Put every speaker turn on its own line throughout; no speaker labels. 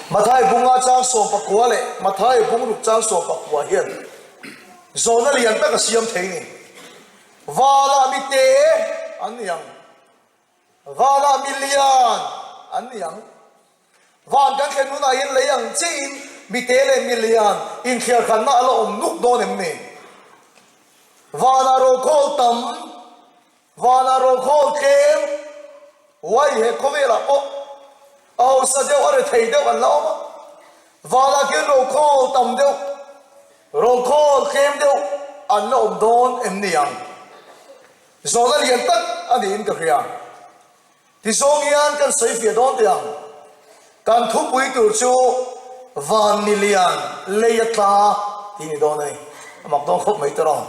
Matthai bunga chang 19 leh Matthai bung ruk chang 19 hian zawhna lian tak a siam thei ni. Vanah mi te an ni ang. Vanah mi lian an ni ang. Van kan thlen hunah hian lei ang chiahin mi te leh mi lian inthliarkhanna a la awm nuk dawn em ni? Vanah rawkhawl tam, vanah rawkhawl tlem, uai he khawvelah pawh a hausa deuh a rethei deuh an la awm a, vanah khian rawkhawl tam deuh, rawkhawl tlem deuh an la awm dawn em ni ang? Zawhna lian tak a niin ka hria. Tizawng hian kan sawi fiah dawn teh ang. Kan thupui tur chu Van Milian lei a tla tih ni dawn a ni. A mak dawn khawp mai tawh ang.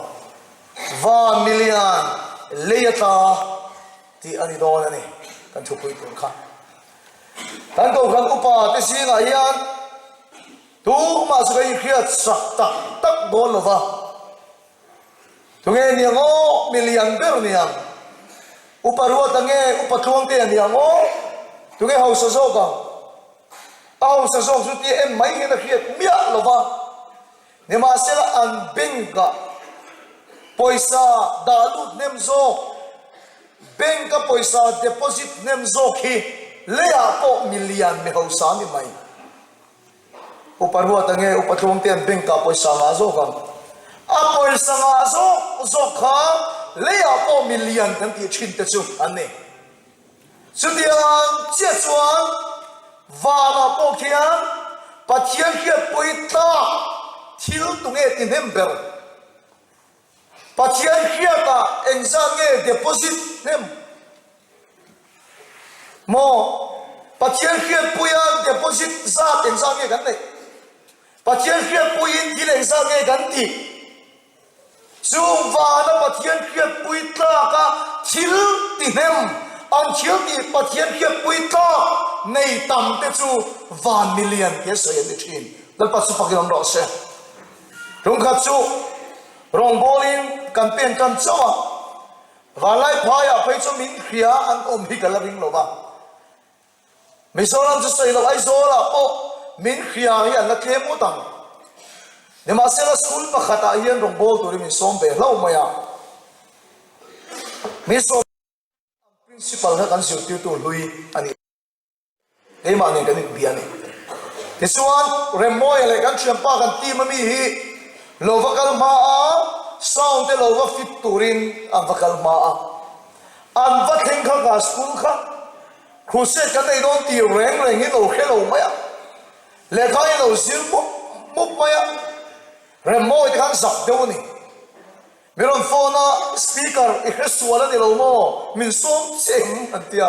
Van Milian lei a tla tih a ni dawn a ni kan thupui tur kha. Kan Kohhran upa te zingah hian tumah chu ka inhriat sak tak tak dawn lo va. Tunge ni ang aw? Mi lian ber ni ang. Upa Ruata nge Upa Tluangtea ni ang aw? Tunge hausa zawk ang? A hausa zawk chu tia en mai hian a hriat miah lo va. Nimahsela an bank-ah pawisa dah lut hnem zawk, bank-a pawisa deposit hnem zawk hi leiah pawh mi lian mi hausa ni mai. Upa Ruata nge Upa Tluangtea'n bank ah pawisa ngah zawk ang? A pawisa ngah zawk zawk kha leiah pawh mi lian kan tih thin te chu an ni. Chutiang chiah chuan vanah pawh khian Pathian hriatpui tlak thil tunge ti hnem ber? Pathian hriatah engzat nge deposit hnem maw? Pathian hriatpuia deposit zat engzat nge kan neih? Pathian hriatpuiin thil engzat nge kan tih? Chung vana Pathian hriatpui tlaka thil ti hnem, an thil tih Pathian hriatpui tlak nei tam te chu van milian tia sawi an ni thin. Lalpa chu fakin awm rawh se. Tumkhat chu rawngbawlin kan pen tan chauh a, Vanlai phaiah phei chu min hria an awm hi ka la ring lo va. Mizoram chu sawi loh Aizawlah pawh min hria hi an la tlem ngawt ang. Nimahsela school pakhatah hian rawngbâwl turin min sawm ve hlauh mai a. Min sawm Principal kha kan zirtirtu hlui a ni. Keimah nen kan inbia a ni. Tichuan, Remmawia leh kan thianpa kan team a mi hi lo va kal hma a, sound te lo va fit turin an va kal hma a. An va thleng kha ka school kha crusade kan nei dawn tih reng reng hi lo hre lo mai a, lehkha hi lo zir mup mup mai a, Remmawia te khan zak deuh a ni. Mi rawn phone a, speaker i hre sual a ni lo maw? Min sawm chiang an ti a.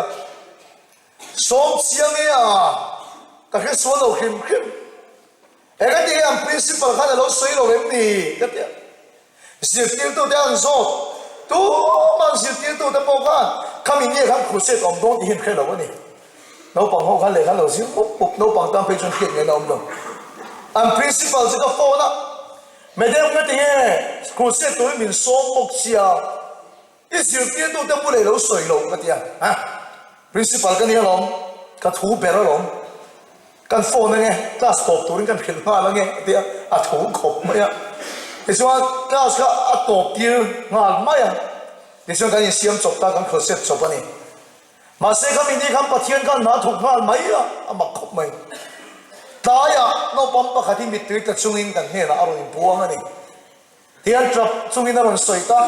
Sawm chiang e a, ka hre sual lo hrim hrim. Engati nge an principal khan a lo sawi lo em ni? Ka ti a. Zirtirtute an zawt, tuman zirtirtute pawh khan khami nge khan crusade awm dawn tih hi an hre lo a ni. Naupang ho khan lehkha an lo zir mup mup, naupang tan phei chuan hriat ngaihna a awm lo. An principal chu ka phone a, Madam ka ti nge crusade turin min sawm bawk sia, I zirtirtute bulah i lo sawi lo ka ti a, ha? Principal ka ni alawm, ka thu ber alawm, kan phone ange, class tawp turin kan hrilh nghal ange a ti a, a thu khawp mai a. Tichuan class kha a tawp tir nghal mai a, tichuan kan insiam chawp ta, kan crochet chawp a ni. Mahse khami ni khan Pathian khan hna thawk nghal mai a, a mak khawp mai. Tlaiah naupang pakhat hi mittui tla chungin kan hnenah a rawn inpuang a ni. Tian tap chungin a rawn sawi ta,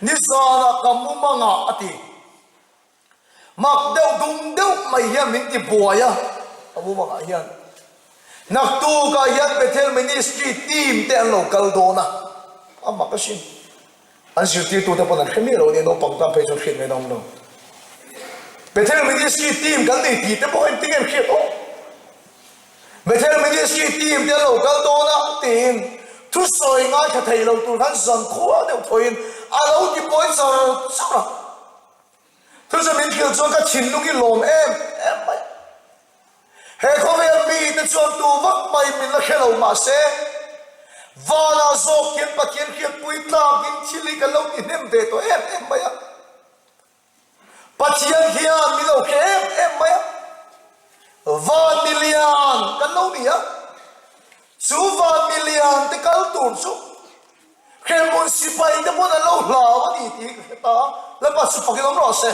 Nizanah ka mumangah a ti. Mak deuh dum deuh mai hian min ti buai a, ka mumangah hian. Naktukah hian Bethel Ministry team te an lo kal dawn a, a mak asin. An zirtirtute pawn an hre miah lo a nia, naupang tan phei chuan hriat ngaihna awm lo. Bethel Ministry team kan nei tih te pawh engtin nge an hriat awm? Bethel Ministry team te an lo kal dawn a tiin thusawi ngaithla thei lo tur khan zankhua deuh thawiin a lo ti pawi char char a. Thusawi min hrilh chuan ka thinlung hi lawm em em mai. He khawvel mite chuan tu vak mai min la hre lo mahse vanah zawk hian Pathian hriatpui tlakin thil hi kan lo ti hnem ve tawh em em mai a. Pathian hian min lo hre em em mai a, van mi lian kan. an lo ni a. Chu van milian te kal tur chu Hremhmun sipai te pawn an lo hlau a ni tih ka hre ta a, Lalpa chu fakin awm rawh se.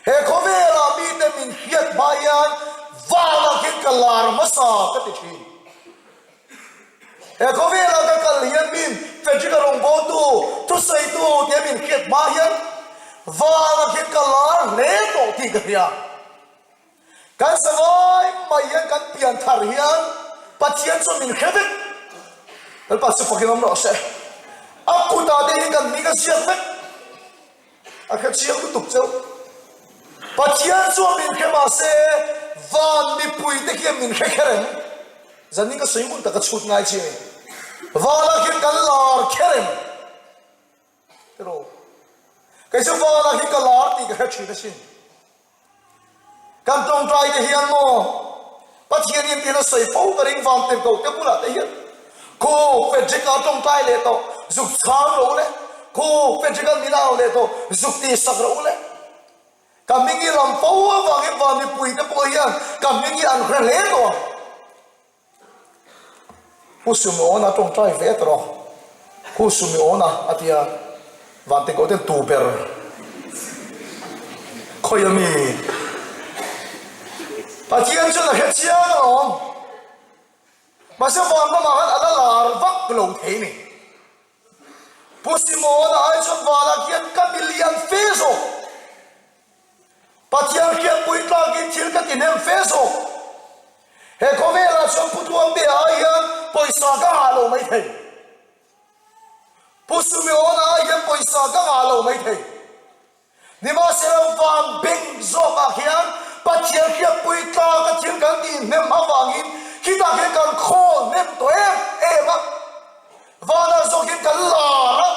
He khawvelah mite min hriat hma hian vanah khian ka lar hmasa ka ti thin. He khawvelah ka kal hian min Frederick-a rawngbawltu, thusawitu tia min hriat hma hian vanah khian ka lar hle tawh tih ka hria. Kan zavai mai hian kan pian thar hian Pathian chuan min hre vek. Lalpa chu fakin awm rawh se. A kutah te hian kan hming a ziak vek. A hre chiang lutuk chauh. Pathian chuan min hre mah se van mipui te khian min hre kher em? Zanin ka sawi ngun tak a chhut ngai chi a ni. Vanah khian kan lar kher em? Tiraw? Kei chu vanah hi ka lar tih ka hre thin asin. Kan tawngtai te hian maw Pathian in tiin a sawi fo ka ring vang tir ko te bulah te hian khu Frederick-a tawngtai leh tawh zuk chhang rawh u le, khu Frederick-a min au leh tawh zuk tih sak rawh u le. Ka hming hi lam fo avangin van mipui te pawh hian ka hming hi an hre hle tawh ang. Pu Sumiona tawngtai ve ta rawh. Pu Sumiona a ti a, Vantikawh ten tu ber khawi a mi? Pathian chuan a hre chiang alawm. Mahse vanramah khan a la lar vak lo thei ni. Pu Simona ai chuan vanah khian ka milian fe zawk. Pathian hriatpui tlakin thil ka ti hnem fe zawk. He khawvelah chuan Pu Tluangtea ai hian pawisa ka ngah lo mai thei. Pu Sumiona ai hian pawisa ka ngah lo mai thei. Nimahsela van beng zawkah khian Pathian hriatpui tlaka thil kan tih hnem avangin khitah khian kan khawl hnem tawh em em a. Vanah zawkin kan lar a,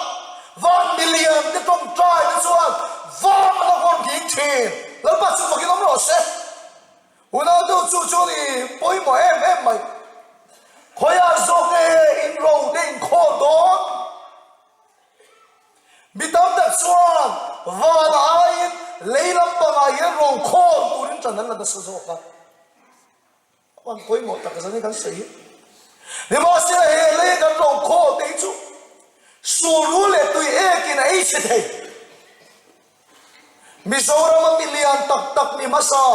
van milian te tawngtai te chuan van a hawn ding thin. Lalpa chu fakin awm rawh se. Unau deuh chu chu ni pawimawh em em mai. Khawiah zawk nge in ro te in khawl dawn? Mi tam tak chuan vanah aiin lei lampangah hian ro khawl turin ṭan an la nasa zawk a. An pawimawh tak zan hi kan sawi hi. Nimahsela he lei kan lo khawl te hi chu suru leh tui ekin a ei chhe thei. Mizoram a milian tak tak mi hmasa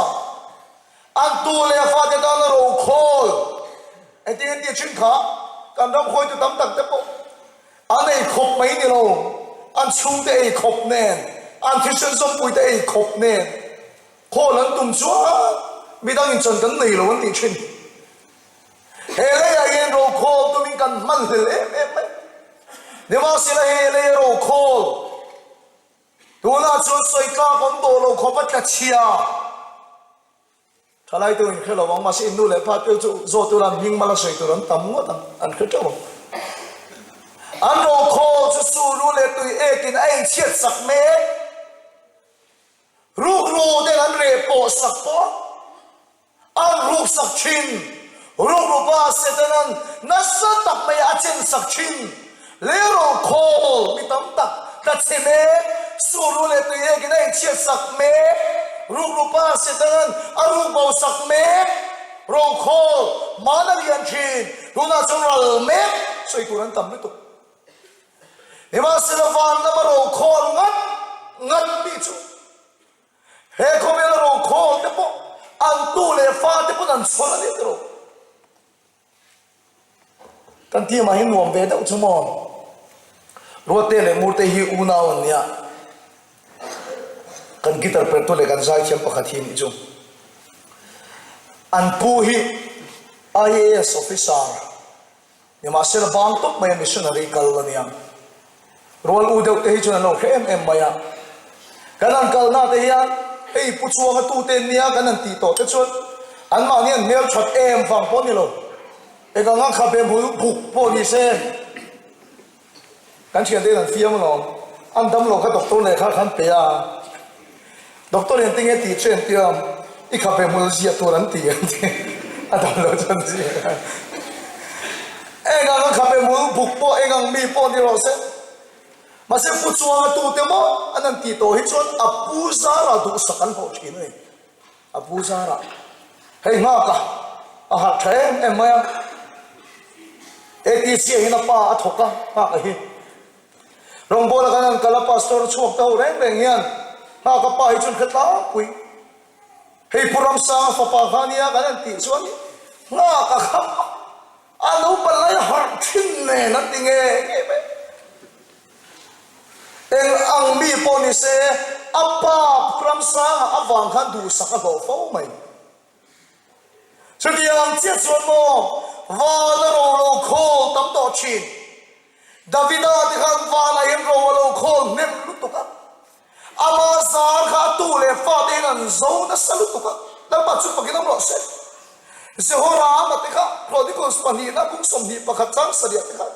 an tu leh fate tana ro khawl engtin an tih thin kha kan ram hawitu tam tak te pawh an ei khawp mai ni lo, an chhungte ei khawp nen, an thisen zawmpuite ei khawp nen Khawl an tum chuan midang in chan kan nei lo an tih thin. He leiah hian rokhawl tumin kan hman hlel em em mai. Nimahsela he leia rokhawl tunah chuan sawi tlak awm tawh lo khawp a tla chhia. Thalai te in hre lo ang mahse in nu leh pa te chu zawt ula an hming mal a sawi tur an tam ngawt ang an hre teuh ang. An rokhawl chu suru leh tui ekin a inchhiat sak mek. Rukru ten an reh pawh sak pawh an ruk sak thin. Rukru pa Setanan nasa tak mai a chen sak thin. Leirawh khawl mi tam tak tla chhe mek, suru leh tui ekin a inchhiat sak mek. Rukru pa Setanan a ruk bo sak mek. Rokhawl hmaan a lian thin, tunah chuan ral mek sawi tur an tam lutuk. Nimahsela van lama rokhawl ngat ngat mi chu he khawvela rokhawl te pawh an tu leh fa te pawn an chhawn a ni tiraw? Kan team ah hian nuam ve deuh chu maw? Ruatte leh Murte hi unau an nia. Kan guitar pertu leh kan zaithiam pakhat hi nih chu. An pu hi IAS officer Nimahsela bang tawp mai a missionary kal a nia. Rual u deuh te hi chuan an lo hre em em mai a. Kan han kalna te hian hei Pu Chuanga tute an nia kan han tih tawh te chuan anmahni an hmel that em vang pawh a ni lo. Eng anga khabe hmul buk pawh ni se. Kan thiante in an fiam alawm. An dam lo kha doctor lehkha khan pe a. Doctor in tinge tih chu entir a, i khabe hmul ziah tur an ti an ti. A dam lo chu an ziak a. Eng ang a khabe hmul buk pawh eng ang mi pawh ni rawh se. Mahse pu chuang a tute maw an han tih tawh hi chuan a pu zara duhsak an hlawh thin a ni. A pu zara. Hei nghak a. A harh tha em em mai a. ATC ah hian a pa a thawk a, nghak a hi. Rawngbawla kan han kal a, pastor chhuak te ho reng reng hian nghak a pa hi chu an hre tlangpui. Hei Pu Ramsanga fapa kha nia kan han tih chuan nghak a kham a, a naupan lai harh thin nen an ti nge nge mai. Eng ang mi pawh ni se a pa Pu Ramsanga avang khan duhsak a hlawh fo mai. Chutiang chiah chuan maw van a ro lo khawl tam tawh thin. Davida te khan vanah hian ro a lo khawl hnem lutuk a, ama zar kha a tu leh fate hian an zo nasa lutuk a, Lalpa chu fakin awm rawh se. Jehorama te kha Chronicles pahnihna bung 21 chang sarih te khan,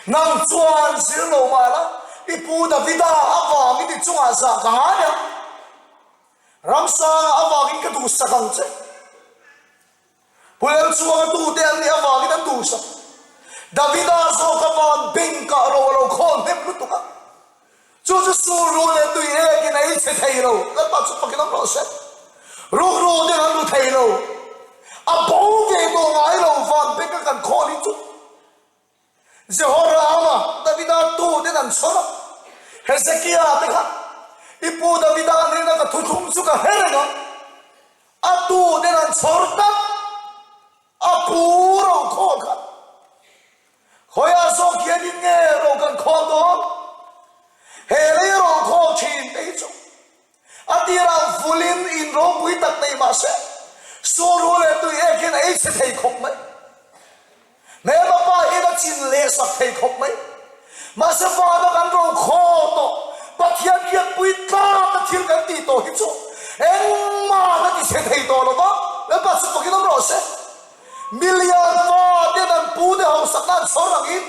Nang chuan zir lo mah la, i pu Davida avangin i chungah zah ka ngai ang. Ramsanga avangin ka duhsak ang che. Pu Lalchuanga tute an nih avangin an duhsak. Davida zawk a van bengkah ro a lo khawl hnem lutuk a. Chu chu sulru leh tui ekin a ei chhe thei lo. Lalpa chu fakin awm rawh se. Rukru ten an ru thei lo. A bo ve tawh ngai lo van bengka kan khawl hi chu. Jehorama, Davida tuten an chhawr a, Hezekia te kha, I pu Davida hnena ka thuthlung chu ka hre reng a, a tuten an chhawr tlat, a pu ro khawl kha. Khawiah zawk hianin nge ro kan khawl dawn? He lei ro khawl thin te hi chu a tirah vulin in ropui tak nei mah se, sulru leh tui ek hian a ei chhe thei khawp mai. Hmelma pa hian a chin leh sak thei khawp mai. Mahse vana kan ro khaw tawh, Pathian riatpui tlata thil kan tih tawh hi chu engmah a ti chhe thei tawh lo va, Lalpa chu fakin awm rawh se. Milian fa ten an pu te hausakna an chhawr angin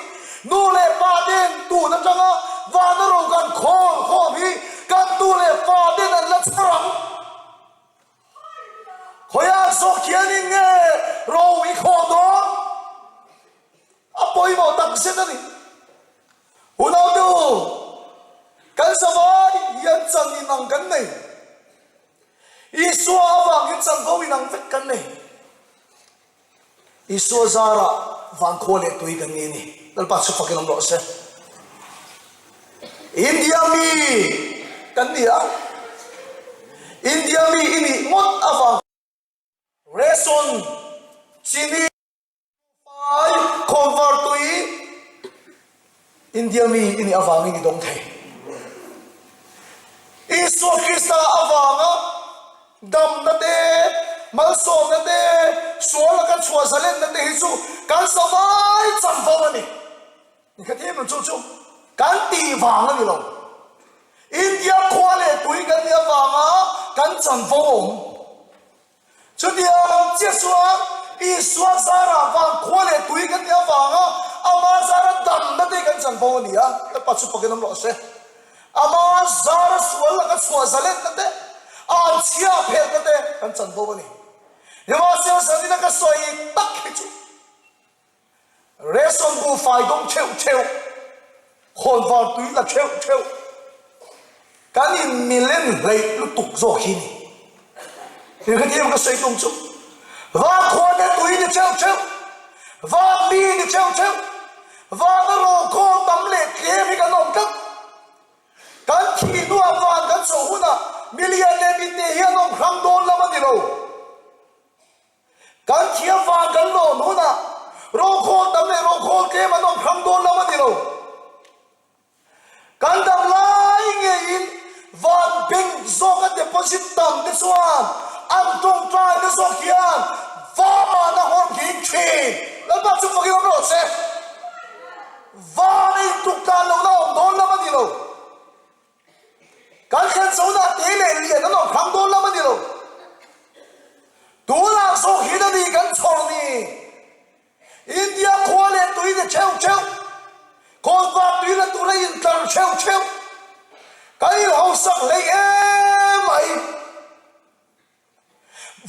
nu leh pa ten tun atanga vana ro kan khawl khawm hi kan tu leh fa ten an la chhawr ang. Khawiah zawk hianin nge ro i khawh dawn? A pawimawh tak zet a ni. Unautu, kan zavai hian chan inang kan nei. Isua avangin chanvo inang vek kan nei. Isua zarah vankhua leh tui kan ni a ni. Lalpa chu fakin awm rawh se. India mi kan ni a, India mi i nih ngawt avang ration chini fai khawnvar tui India mi i nih avangin i dawng thei. Isua Krista avanga damna te, malsawmna te, sual laka chhuah zalenna te hi chu kan zavai chanvo a ni. Inkhathim ang chu chu kan tih vang a ni lo. India khua leh tui kan nih avanga kan chanvo awm. Chutiang chiah chuan Isua zarah vang khua leh tui kan nih avanga ama zara damna te kan chanvo a ni a, Lalpa chu fakin awm rawh se. Ama zara sual laka chhuah zalenna te, an chhia phelhna te kan chanvo a ni. Nimahsela zanina ka sawi tak hi chu Ration buhfai dawng theuh theuh, khawnvar tui la theuh theuh, kan in milen hleih lutuk zawk hi ni. Hei ka tih ka sawi tum chu, van khuan e tui ni theuh theuh, van mi ni theuh theuh, vana rawkhawl tam leh tlem hi kan awm tlat. Kan thih hnuah van kan chhoh hunah milian leh mite hi an awm hrang dawn lam a ni lo. Kan thiam vang kan lawn hunah rawkhawl tam leh rawkhawl tlem an awm hrang dawn lo a ni lo. Kan dam lai ngeiin van bank zawka deposit tam te chuan an tawngtaina zawk hian van a nghawr nghing thin. Lalpa chu fakin awm rawh se. Van a intuk tlan lohna a awm dawn lam a ni lo. Kan thlen chona te leh lian an awm hrang dawn lam a ni lo. Tunah zawk hian a ni kan chhawr ni. India khua leh tui ni theuh theuh, kawlvar tui la tura intlar theuh theuh, kan inhausak hlei em mai.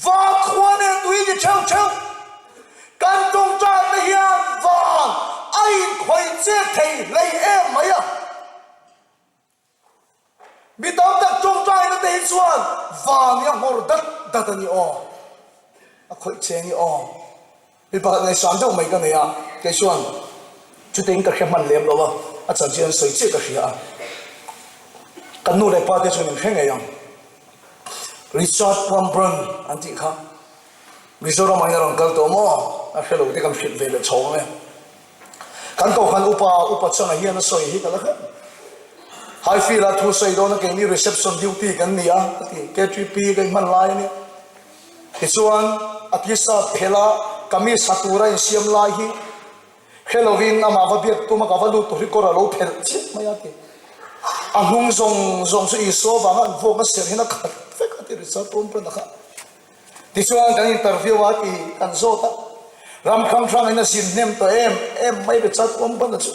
Van khua leh tui ni theuh theuh, kan tawngtaina hian van a inkhawih chet thei hlei em mai a. Mi tam tak tawngtaina te hi chuan van hi a nghawr dat dat a ni aw. A khawih che ni aw. Mi pakhat ngaihsan deuh mai ka nei a, kei chuan chutiang ka hre hman lem lo a, a chanchin an sawi chiah ka hria a. Kan nu leh pa te chuan in hre ngei ang. Richard Wurmbrand an tih kha Mizoram ah hian a rawn kal tawh maw? A hre lo te kan hrilh ve leh chho ang e. Kan kohhran upa upa changa hian a sawi hi ka la hrep. Highfield ah thu sawi dawn a keini reception duty kan ni a, a ti. KTP ka inhman lai a nia. Tichuan a tisa phelh a kamis ha tura insiam lai hi hre lovin amah va biak tum a ka va lut tur hi kawr a lo phelh chiah mai a ti. A hnung zawng zawng chu Isua vanga an vuak a serh hian a khat vek a ti Richard Wurmbrand a kha. Tichuan kan interview a ti kan zawt a, ram hrang hrangin a zin hnem tawh em em mai Richard Wurmbrand a chu.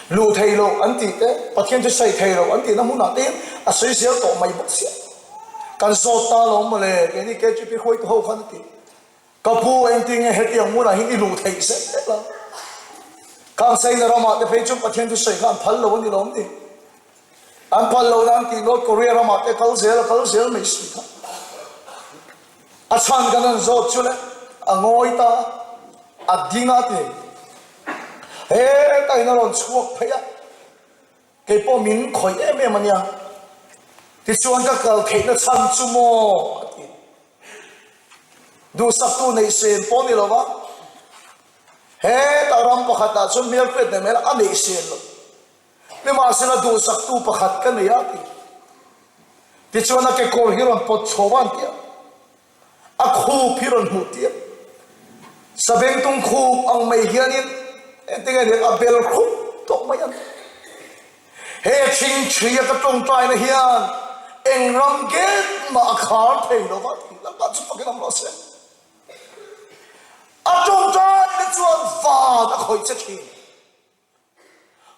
Luh thei loh an tih te, Pathian chu sawi thei loh an tihna hmunah te hian a sawi zel tawh mai bawk sia. Kan zawt ta lo mawle, keini KGP hruaitu ho khan a ti. Ka pu engtin nge hetiang hmunah hian i luh theih zel a? Khang China ramah te phei chuan Pathian chu sawi kha an phal lo a ni lawm ni? An phal lo nan tih North Korea ramah te kal zel a kal zel mai si kha. A chhan kan han zawt chu le, a ngawi ta a, a ding a ti. Hetah in a rawn chhuak phei a, kei pawh min khawih em em a nia. Tichuan ka kal theihna chhan chu maw a ti. Duhsaktu neih sen pawh ni lo va, hetah ram pakhatah chuan hmelhriat nei mai la a neih sen lo. Nimahsela duhsaktu pakhat ka nei a ti. Tichuan a kekawr hi rawn pawt chho a an ti a, a khup hi rawn hmuh tir. Sabengtung khup ang mai hianin engtinge nia a bel khup tawh mai a ni. He thingthria ka tawngtaina hian eng ram gate mah a khar thei lo va ti. Lalpa chu fakin awm rawh se. A tawngtaina chuan van a khawih che thin.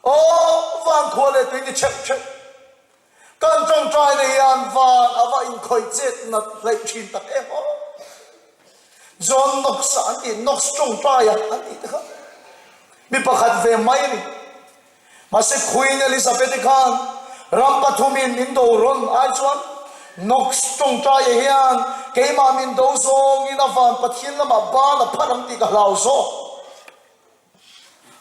Aw, van khua leh tui ni theuh theuh. Kan tawngtaina hian van a va inkhawih chet nat hleih thin tak em aw. John Knox a an tih, Knox tawngtaia an tih te kha mi pakhat ve mai a ni. Mahse Queen Elizabeth-i khan ram pathumin min do rawn ai chuan Knox tawngtaia hian keimah min do zawngin a van Pathian lamah ban a phat ang tih ka hlau zawk.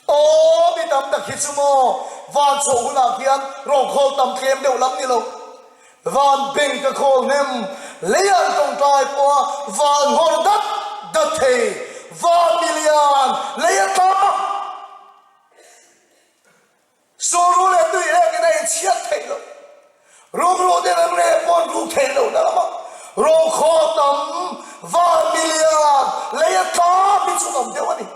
Aw, mi tam tak hi chu maw van chhoh hunah khian rawngkhawl tam tlem deuh lam ni lo. Van beng ka khawl hnem, lei an tawngtai pawha van nghawr dat dat thei, van milian lei a tla. Sawru leh tui ekin a inchhiat theih loh. Rukru ten an reh pawh an ruk theih loh na lamah rawngkhaw tam van milian lei a tlak hi chu tam deuh a ni.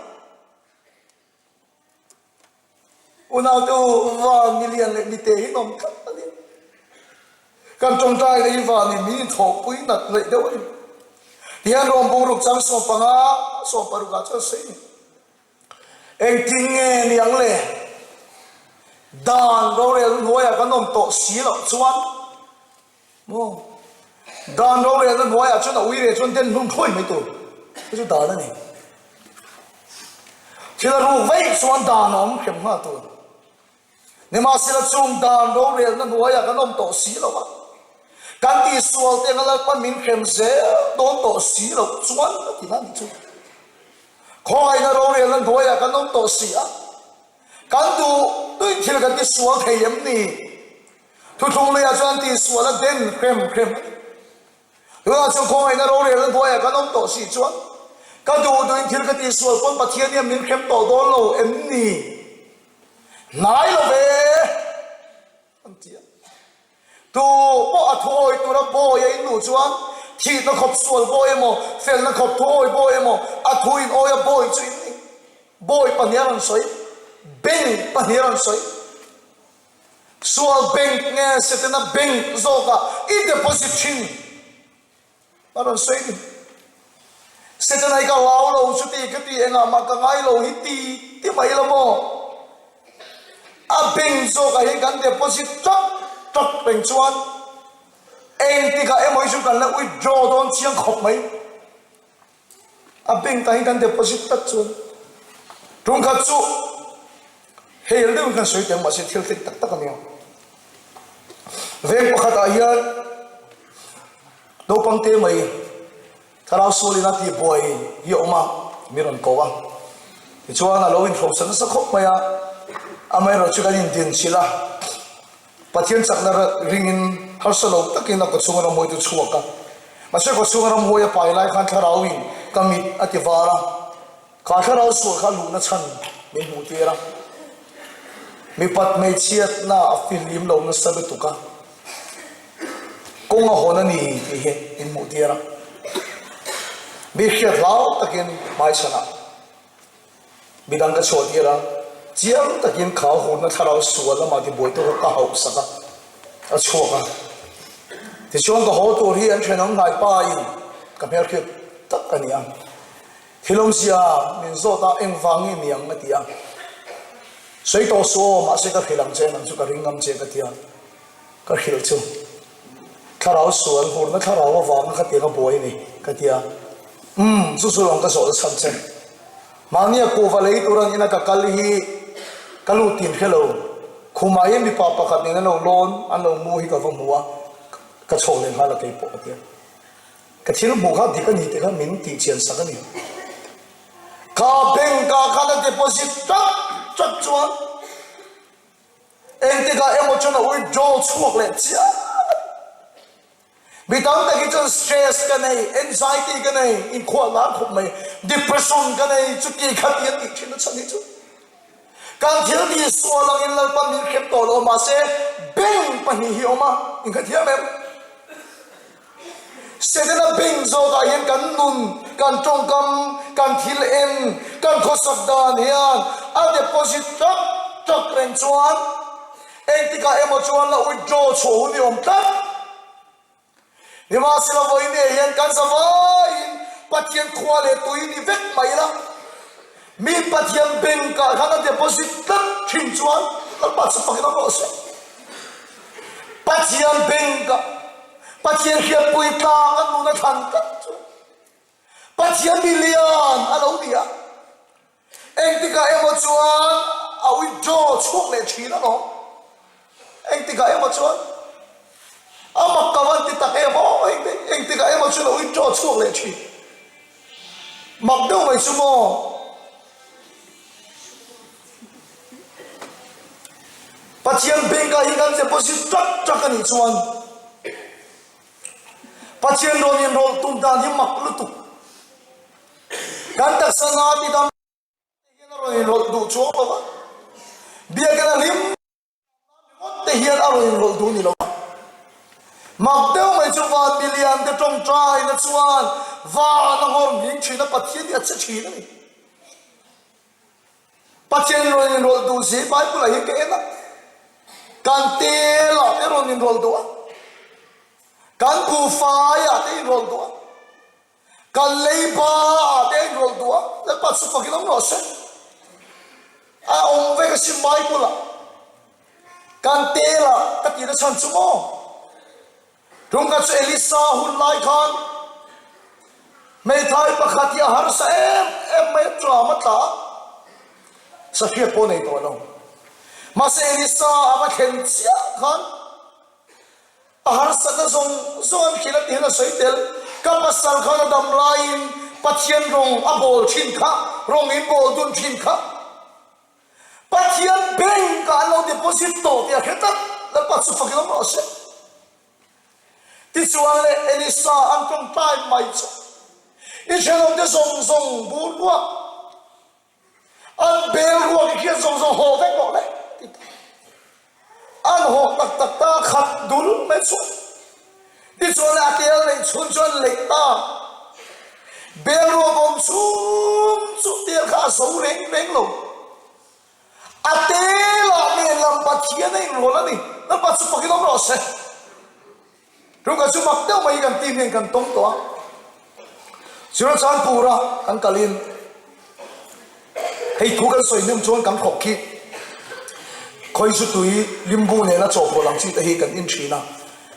Unau te u, van milian leh mite hi nawm tlat a ni. Kan tawngtai leh hi vanin min inthawhpui nat hleih deuh a ni. Tihian rawng bungruk chang 15, 16 ah chuan sawi a ni. Engtin nge ni ang le? Dan rorel hnuaiah kan awm tawh si loh chuan maw? Dan rorelna hnuaiah chuan a uire chuan den hlum thawi mai tur. Chu chu dan a ni. Thil a ruk vaih chuan dan a awm hrem nghal tur. Nimahsela chung dan rorelna hnuaiah kan awm tawh si lo a, kan tihsual te anga Lalpan min hrem zel dawn tawh si loh chuan a ti hlan chu. Khawngaihna rorelna hnuaiah kan awm tawh si a, kan duh duih thil kan tisual thei em ni? Thuthlung luiah chuan tihsual a den hrem hrem a ni. Tunah chuan khawngaihna rorelna hnuaiah kan awm tawh si chuan ka duh duhin thil ka tihsual pawn Pathian hian min hrem tawh dawn lo em ni? Hnai lo ve an ti a. Tu pawh a thuawi tura bawi a inluh chuan thihna khawp sual bawi emaw, felna khawp thuawi bawi emaw, a thu in awia bawi chu in ni. Bawi pahnih a rawn sawi, bank pahnih a rawn sawi. Sual bank nge Setana bank zawkah i deposit thin. A rawn sawi ni. Setana hi ka hlau lo chuti ka ti engah mah ka ngai lo hi ti ti mai la maw? A bank zawkah hi kan deposit tlat tlat reng chuan engtikah emaw hi chu kan la withdraw dawn chiang khawp mai. A bank ah hian kan deposit tlat chuan tumkhat chu hel deuhin kan sawi teh ang mahse thil thleng tak tak a nia. Veng pakhatah hian naupang te mai. Thlarau sualin a tihbuai hi a awm a, mi rawn ko a. Tichuan a lo inhrosa nasa khawp mai a, amaherawh chu kan indinchilh a, Pathian chakna ringin harsa lo takin a kawchhunga ramhuai chu chhuak a. Mahse kawchhunga ramhuai a pai lai khan thlarauin ka mit a ti var a, kha thlarau sual kha luhna chhan min hmuh tir a. Mipat hmeichhiatna a fihlim lo nasa lutuk a, kawng a hawn a ni tih hi min hmuh tir a. Mi hriat hlau takin hmaichhanah. Midang ka chhuah tir a, chiang takin kha hurna thlarau sual lama tibuai te kha ka hauh sak a, a chhuak a. Tichuan ka haw tur hi an thenawm hnai pa in ka hmelhriat tak a ni a, thil awmzia min zawt a engvang nge ni ang a ti a, sawi tawh suh aw mahse ka hrilh ang che nang chu ka ring ngam che ka ti a, ka hrilh chu thlarau sual hurna thlarau avanga khatiang a buai a ni ka ti a, umm chu chu lawng ka zawh na chhan che. Mahnia kuhva lei tur an ina ka kal hi ka lut tin hre lo. Khumah hian mipa pakhat nen an lo lawn, an lo mu hi ka va hmu a, ka chhawk leh nghal a kei pawh a tia. Ka thil hmuh kha dik a ni tih kha min tih chian sak a ni. Kha bank ah khan a deposit tlat tlat chuan engtikah emaw chuan a withdraw chhuak leh chiah a ni. Mi tam tak hi chuan stress ka nei, anxiety ka nei, inkhuah lar khawp mai, depression ka nei, chuti kha ti an tih thin a chhan hi chu kan thil tih sual angin Lalpa min hrem tawh lo mahse beng pahnih hi awm a, inkhathiam em? Setana beng zawkah hian kan nun, kan tawngkam, kan thil en, kan khawsak dan hian a deposit tlat tlat reng chuan Engtikah emaw chuan la withdraw chhuah hun i awm tlat. Nimahsela vawiin hian kan zavaiin Pathian khua leh tui ni vek mai ila, mi Pathian bank ah khan a deposit tlat thin chuan Lalpa chu fakin awm rawh se. Pathian bank ah Pathian hriatpui tlak a nuna thlan tlat chu Pathian mi lian a lo ni a. Engtikah emaw chuan a withdraw chhuak leh thin alawm. Engtikah emaw chuan a mak ka van ti tak em aw hei te engtikah emaw chuan a withdraw chhuak leh thin. Mak deuh mai chu maw. Pathian bank ah hi kan deposit trak trak a nih chuan Pathian rawn inrawlh tum dan hi mak lutuk. Kan taksa na ti dam te hian a rawn inrawlh duh chuang lo va, biakinn a hlim ringawt te hian a rawn inrawlh duh ni lo va. Mak deuh mai chu van milian te tawngtaina chuan van a nghawr nghing thin a, Pathian hi a che thin a ni. Pathian rawn inrawlh duh zi Bible ah hian ka en a, kan tel ah te rawn inrawlh duh a, kan buhfai ah te inrawlh duh a, Kan leiba ah te a inrawlh duh a, Lalpa chu fakin awm rawh se. A awm vek a sim Bible ah. Kan tel ah ka tih na chhan chu maw? Tumkhat chu Elisa hun lai khan hmeithai pakhat hi a harsa em em mai a, tram a tla a, sahriat pawh nei tawh lo. Mahse Elisa a va thlen chiah khan A harsatna zawng zawng an hrilh a ti hian a sawi tel. Ka pasal khan a dam laiin Pathian rawng a bawl thin kha, rawng in bawl dun thin kha. Pathian bank ah an lo deposit tawh tih a hre tlat, Lalpa chu fakin awm rawh se. Tichuan leh Elisa an tawngtai mai chu i thenawmte zawng zawng bur ruak. An bel ruak i hriat zawng zawng haw vek rawh le ti ta. An haw tak tak ta khat dul mai chu. Tichuan a tel neih chhun chu an leih ta. Bel ruak awm chhung chu tel kha a zo reng reng lo. A telah nen lam Pathian a inrawl a ni. Lalpa chu fakin awm rawh se. Tungkhat chu mak deuh mai hi kan team hian kan tawng tawh a, Churachandpur-a kan kalin hei thu kan sawi hnem chuan kan thawk khi khawizu tui limbu nena chawhpawlh ang chi te hi kan in thin a,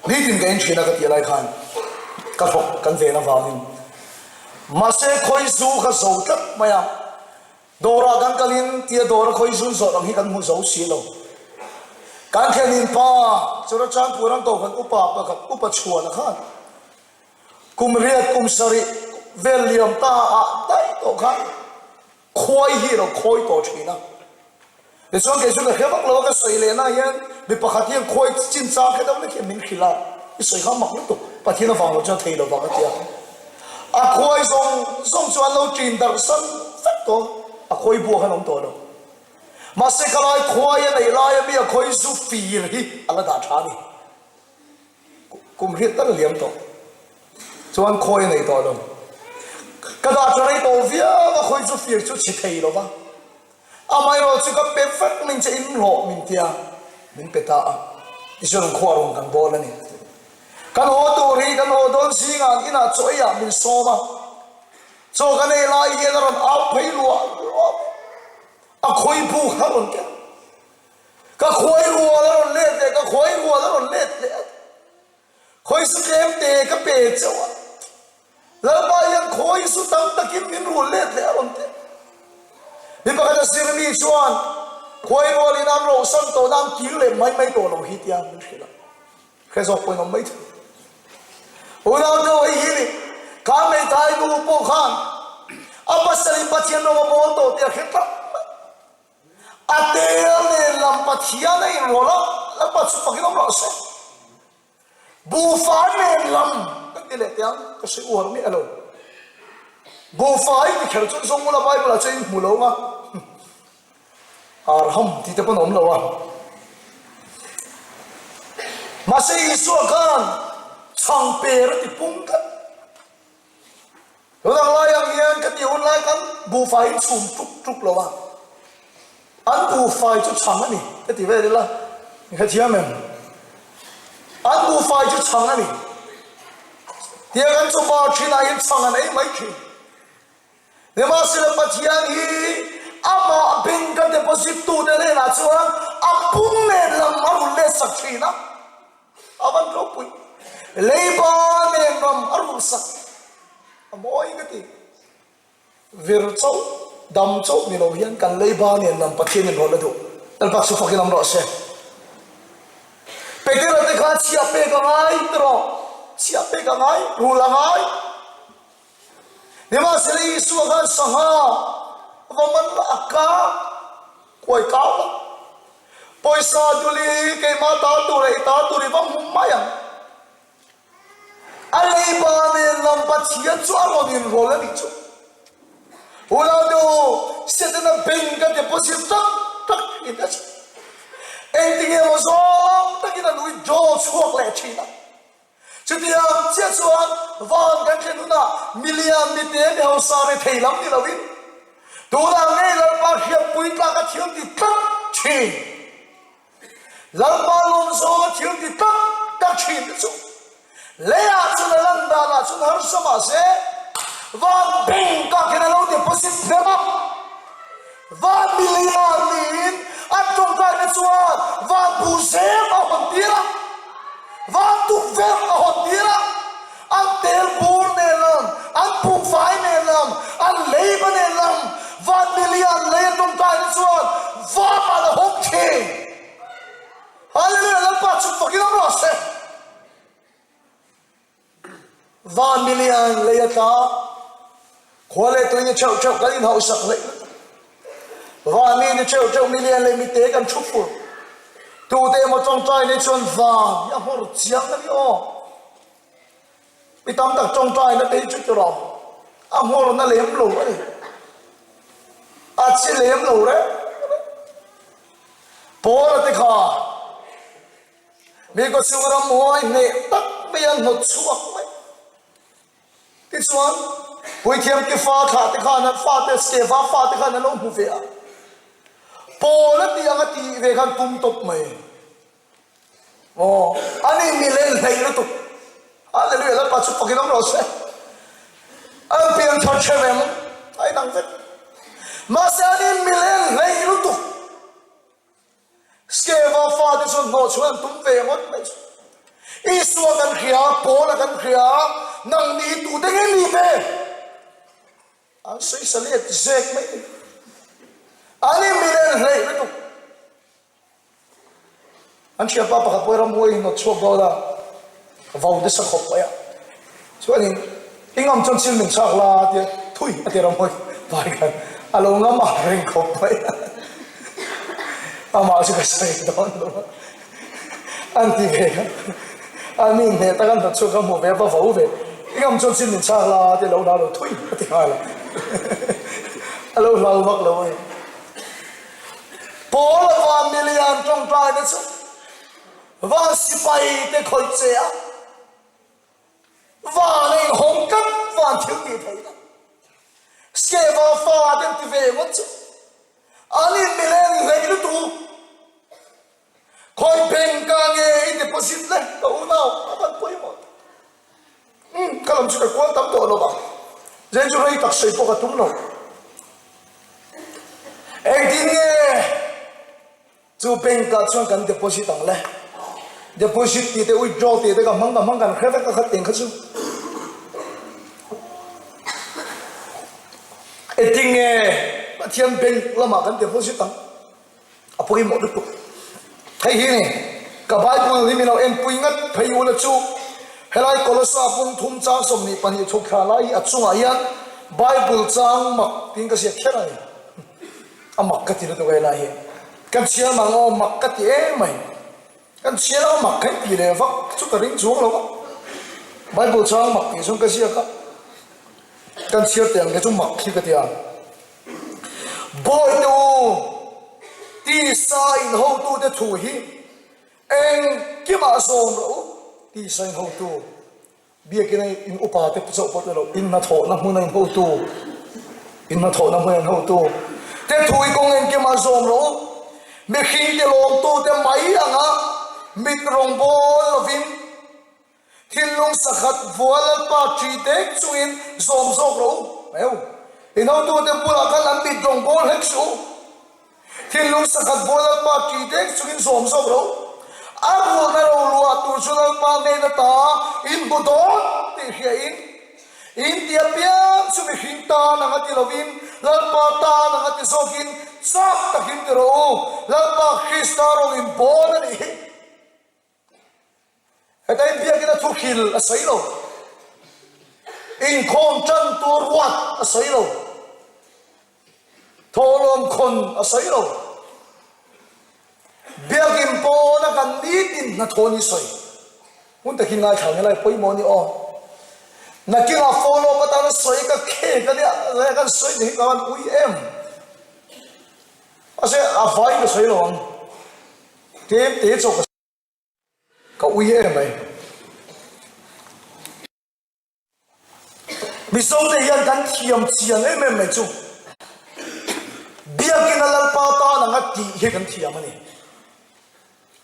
nitin ka in thin a ka tih lai khan ka thawk kan ven avangin mahse khawizu kha zo tlat mai a. Dawrah kan kalin tia dawra khawi zun zawh ang hi kan hmu zo si lo. Kan thlenin pa Churachandpur an kohhran upa pakhat upa chhuana khan kum riat kum sarih. vel liam ta ah daih tawh khan khuai hi a lo khawi tawh thin a. Tichuan kei chu ka hre vak lo a, ka sawi leh na hian mi pakhat hian khawi chin chang kha deuh lek hian min hrilh a, i sawi kha mak lutuk, Pathian avang lo chuan thei lo vang a ti a. A khawi zawng zawng chu an lo ṭin darh san vek tawh a, a khawi buak an awm tawh lo. Mahse ka lai khuai a neih laia mi a khawi zu fir hi a la dah ṭha a ni. Kum hriat tal a liam tawh chuan khawi a nei tawh lo. Ka dah ṭha rei tawh viau a, khawi zu fir chu chhi thei lo va. Amaherawh chu ka pe vek min che in hlawh min tia min pe ta a, tichuan an khuah rawn kan bawl a ni. Kan haw tur hi kan haw dawn zingah an inah chaw eiah min sawm a, chaw kan ei lai hian a rawn au phei luah luah mai, a khawi buk a rawn ken, ka khawi rual a rawn let leh, ka khawi rual a rawn let leh a. Khawi su tlem te ka pe chauh a, Lalpa hian khawi su tam takin min rul let leh a rawn ti. Mi pakhat a zirmi chuan khawi rualin an rohsan tawh nan kir leh mai mai tawh lo hi tia min hrilh a, hre zawk pawhin awm mai thei. Unau deuh hei hi ni, kha hmeithai nu pawh khan a pasalin Pathian rawng a bawl tawh tih a hre tlat mai. A tel nen lam Pathian a inrawlh a, Lalpa chu fakin awm rawh se. Buhfai nen lam kan ti leh teh ang, ka sawi uar miah lo. Buhfai ti kher chuan zawng ula Bible ah chuan in hmu lo ang a, Arham tih te pawn a awm lo a. Mahse Isua khan chhangper a ti pung tlat. Tunang lai ang hian ka tih hun lai khan buhfai in chhum tuk tuk lo a, an buhfai chu chhang a ni ka ti vel ila, i hrethiam em? An buhfai chu chhang a ni tia kan chupa thinah hian chhang an ei mai thin. Nimahsela Pathian hi amah bank a deposit tute hnenah chuan a pung nen lam a rawn let sak thin a. A van ropui. Leiba nen ram a rulhsak a mawi ka ti. Vir chauh, dam chauh ni lo hian kan leiba nen lam Pathian in rawlh a duh. Lalpa chu fakin awm rawh se. Petera te kha chhiah pek a ngai tiraw? Chhiah pek a ngai, rul a ngai. Nimahsela Isua khan sangha va man la a ka kuai kau la. Pawisa duli keimah ta tur leh i ta tur i va hmu mai ang. A leiba nen lam Pathian chu a rawn inrawlh a nih chu. Unaute u, Setana bank a deposit tak tak thin a chu. Engtinge maw zawng takin an withdraw chhuak leh thin a. Chutiang chiah chuan van kan thlen hunah milian mite mi hausa rethei lam ni loin tunah ngei Lalpa hriatpui tlaka thil ti tlat thin, Lalpa lawm zawnga thil ti tlat tlat thin te chu leiah chuan a lan danah chuan harsa mahse van beng kak hian a lo deposit hnem a. Van milian niin an tawngtaina chuan van buhzem a hawn tir a, van tukverh a hawn tir a, an tel bur nen lam, an buhfai nen lam, an leiba nen lam, van milian lei an tawngtaina chuan van a hawng thin. Hallelujah! Lalpa chu fakin awm rawh se. Van milian lei a tla, khua leh tui ni theuh theuh kan inhauhsak hleih lutuk. Van mi ni theuh theuh milian leh mite kan thu fur. Tute emaw tawngtai nei chuan van hi a nghawr chiang a ni aw. Mi tam tak tawngtai na te hi chu tiraw a nghawr na lem lo a ni. A chi lem lo reng reng. Paula te kha Mi kawchhung ramhuai hneh tak mai an hnawt chhuak mai. Tichuan, Puithiam Kefa thlah te khan an fate, Skeva fate khan an lo hmu ve a. Paul a tih ang a tih ve khan tum tawp mai. Aw, ani mi len hleih lutuk. Hallelujah, Lalpa chu fakin awm rawh se. An pianthar ṭhem em? A inang vek. Mahse, ani mi len hleih lutuk. Skeva fate chuan hnawh chhuah an tum ve ngawt mai chu. Isua kan hria, Paula kan hria, nangni tute nge ni ve? An sawi sa let zek mai ni. An in milen hleih lutuk. An thianpa pakhat pawh hi ramhuai hnawt chhuak dawn a, vau nasa khawp mai a. Chuanin. I ngam chuan chil min chhak la a tia thui a ti Ramhawi vai khan a lo ngam ang reng khawp mai a. Amah chu ka sawi dawn lo a, an ti ve kha a mi hneh tak an hnawt chhuak ka hmuh ve a va vo ve. I ngam chuan chil min chhak la a tia lo hlau lo thui a ti nghal a, a lo hlau vak lo a ni. Paul a van milian tawngtaina chu van sipai te khawih che a. Van a inhawng tlat van thil tih theih lo. Skeva fa te an ti ve ngawt chu. An in mileng hlei lutuk. Khawi bank ah nge i deposit le ka unau a van pawimawh tak. Umm ka lam chu ka kual tam tawh lo vang. Zen chu rei tak sawi pawh ka tum lo. Engtin nge Chu bank ah chuan kan deposit ang le. Deposit tih te withdraw tih te ka hmang ka hmang kan hre vek a khat eng kha chu. Engtin nge Pathian bank lamah kan deposit ang? A pawimawh lutuk. Hei hi ni ka Bible hi min lo enpui ngat phei ula chu helai Kolosa pum thum chang 22 thuk thla lai hi a chungah hian Bible chang mak tiin ka ziak kher a ni. A mak ka ti lutuk e lai hi. Kan chhiar mang aw mak ka ti em mai. Kan chhiar a mak kha i ti leh vak chu ka ring chuang lo a. Bible chang mak tih chuan ka ziak a. Kan chhiar teh ang te chu mak hi ka ti a. Bawihte u, tisa in hotute thu hi engkimah zawm rawh u, tisa in hotu. Biakina in upa te chauh pawh chu lo in hnathawhna hmun a in hotu, in hnathawhna hmun a in hotu te thu i kawng engkim a zawm rawh u. Mihring te lawmtu te mai anga mit rawngbawl lovin thinlung sakhat vua Lalpa ṭi dek chungin zawm zawk rawh u. Meu, in hotu te bulah khan an mit rawngbawl hlek suh u. Thinlung sakhat bual Lalpa ṭi dek chungin zawm zawk ro. A rulna ro luah tur chu Lalpa hnena ta in hmu dawn tih hriain, in ti apiang chu mihring tan anga ti lovin Lalpa tan anga ti zawkin chak takin ti rawh u, Lalpa Krista rawng in bawn a nih hi. Heta in biakin a thuhril a sawi lo. Inkhawm tan tur ruat a sawi lo. Thawhlawm khawn a sawi lo. Biakin pawna kan nitin hnathawh ni sawi. Hmun takin ngaithla ang helai pawimawh a ni aw. Nakinah follow up atana sawi ka khek a nia, kan sawi te hi ka van ui em. Mahse a vai ka sawi lo ang. Tlem te chauh ka. Ka ui em mai. Mizo te hian kan thiam chiang em em mai chu Biakina Lalpa tan anga tih hi kan thiam a ni.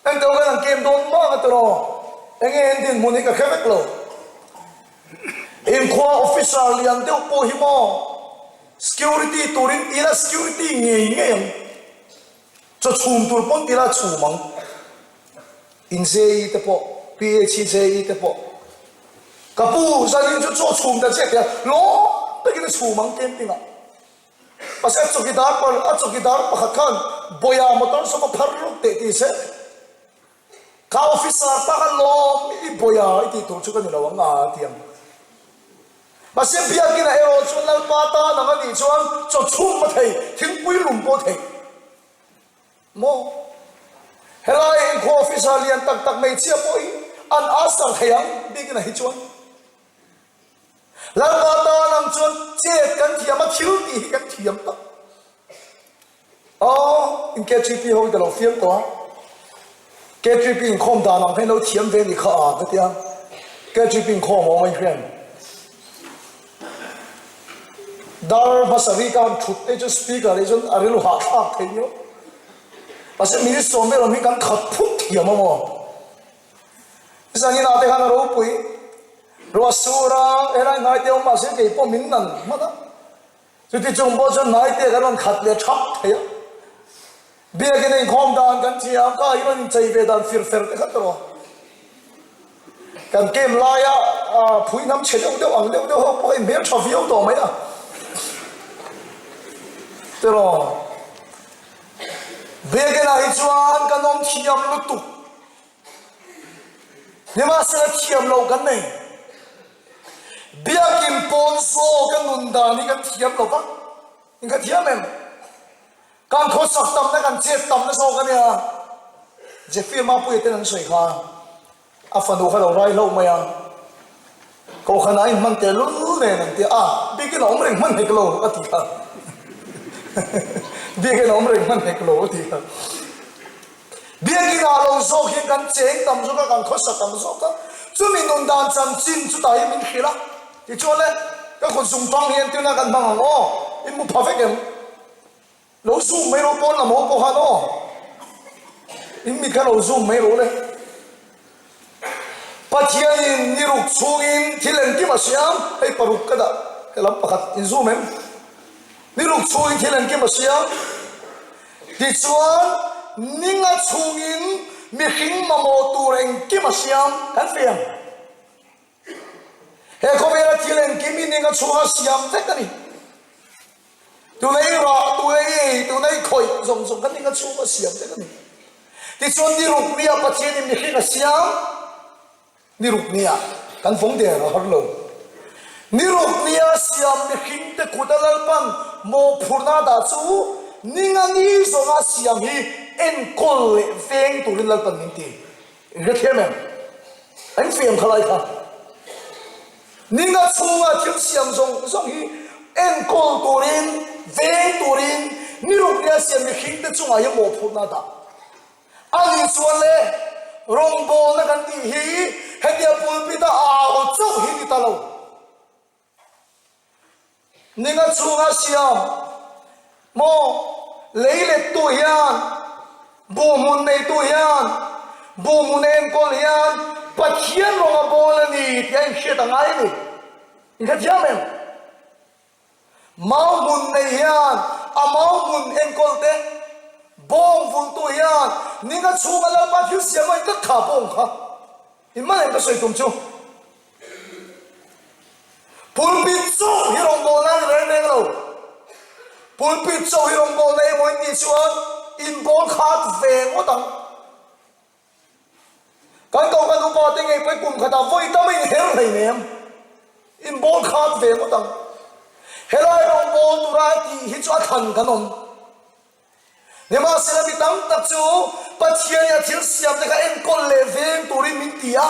Engto kan an kem dawn mang a tiraw? Enge en dinhmun hi ka hre vek lo. Inkhua officer lian deuh pawh hi maw security turin tila security ngei ngei ang. Chaw chhum tur pawn tila chhum ang. In JE te pawh, PHJE te pawh. Ka pu, zanin chu chaw chhum ta chiah tia lawm takin a chhum ang camping ah. Mahse a chawkidar par, a chawkidar pakhat khan Bawia motor saw va phar lawk teh ti se. Ka officer pa kha lawm i Bawia i tih tur chu ka ni lo ang a ti ang. Mahse biakina erawh chuan Lalpa tan ang a nih chuan chaw chhum a thei, thingpui lum pawh a thei. Maw? Helai inkhua officer lian tak tak hmeichhia pawh hi an answer thei ang biakina hi chuan. Lalpa tan ang chuan chet kan thiam a, thil tih hi kan thiam tak. Aw, in KTP ho hi ka lo fiam tawh a. KTP inkhawm dan ang kha in lo thiam ve ni kha a ka ti a. KTP inkhawm a awm a inhriat. Dar hmasa ri ka han thut te chu speaker hi chuan a rilru hahthlak thei viau. Mahse minute vel awm hi kan khat phut thiam a maw. Zaninah te khan a ropui ruah sur a, helai hnai te awm mahse kei pawh min nan hman a. Chuti chung pawh chuan hnaite kan rawn khat leh thap thei a. Biakin a inkhawm dan kan thiam kha hi rawn inchei ve dan fir fer te kha tawh. Kan camp laia phui hnam chhe deuh deuh ang deuh deuh ho pawh hi hmel tha viau tawh mai a. Tiraw. Biakinah hi chuan kan awm thiam lutuk. Nimahsela thiam loh kan nei. Biakin pawn zawka nun dan hi kan thiam lo va, in ka thiam em? Kan khawsak tamna kan chet tamna zawk a nia. Jeffrey Mapuia ten an sawi kha a fanu kha lo rai hlauh mai a, Kohhranah a inhman teh lul nen an ti a, biakin a awm reng hman hek lo a ti kha. Biakin a awm reng hman hek lo a ti kha. Biakin ah lo zawk hian kan cheng tam zawk a, kan khawsa tam zawk a, chumi nun dan chanchin chutah hi min hrilh a, tichuan le ka kut zung tang hian tuna kan hmang ang aw, in mu pha vek em? Lo zoom mai rawh pawn lam ho pawh khan aw, in mi kha lo zoom mai rawh le. Pathianin ni ruk chhungin thil engkim a siam, hei paruk ka dah, helam pakhat in zoom em? Ni ruk chhungin thil engkim a siam. Tichuan, ninga chhungin mihring mamawh tur engkim a siam kan fiam. He khawvela thil engkim hi ninga chhunga siam vek a ni. Tuna i rah, tuna i ei, tuna i khawih zawng zawng kha ninga chhunga siam vek a ni. Tichuan, ni ruk nia Pathianin mihring a siam. Ni ruk nia kan vawng der a har lo. Ni ruk nia siam mihring te kut a Lalpan mawhphurhna a dah chu ninga ni zawnga siam hi enkawl leh veng turin Lalpan min ti. In hrethiam em? An fiam kha lai kha. Ninga chhunga thil siam zawng zawng hi enkawl turin, veng turin ni ruk nia siam mihring te chungah hian mawhphurhna a dah. A nih chuan le, rawngbawlna kan tih hi hetia pulpit a au chauh hi ni ta lo. Ninga chhunga siam maw lei lettu hian, buhhmun neitu hian, buhhmun enkawl hian Pathian rawng a bawl a ni tih a inhriat a ngai a ni. Inhrethiam em? Mau hmun nei hian a mau hmun enkawl te, bawng vultu hian ninga chhunga Lalpa thil siam a intat kha bawng kha in man em ka sawi tum chu. Pulpit chauh hi rawngbawlna a ni reng reng lo. Pulpit chauh hi rawngbawlna emaw in tih chuan in bawl khat ve ngawt ang. Kan ko kan upa te ngei pawh kum khatah vawi tam a inher hlei nem. In bawl khat ve ngawt ang. Helai rawngbâwl tura tih hi chu a thlan kan awm. Nimahsela mi tam tak chu Pathian i a thil siam te kha enkawl leh veng turin min ti a.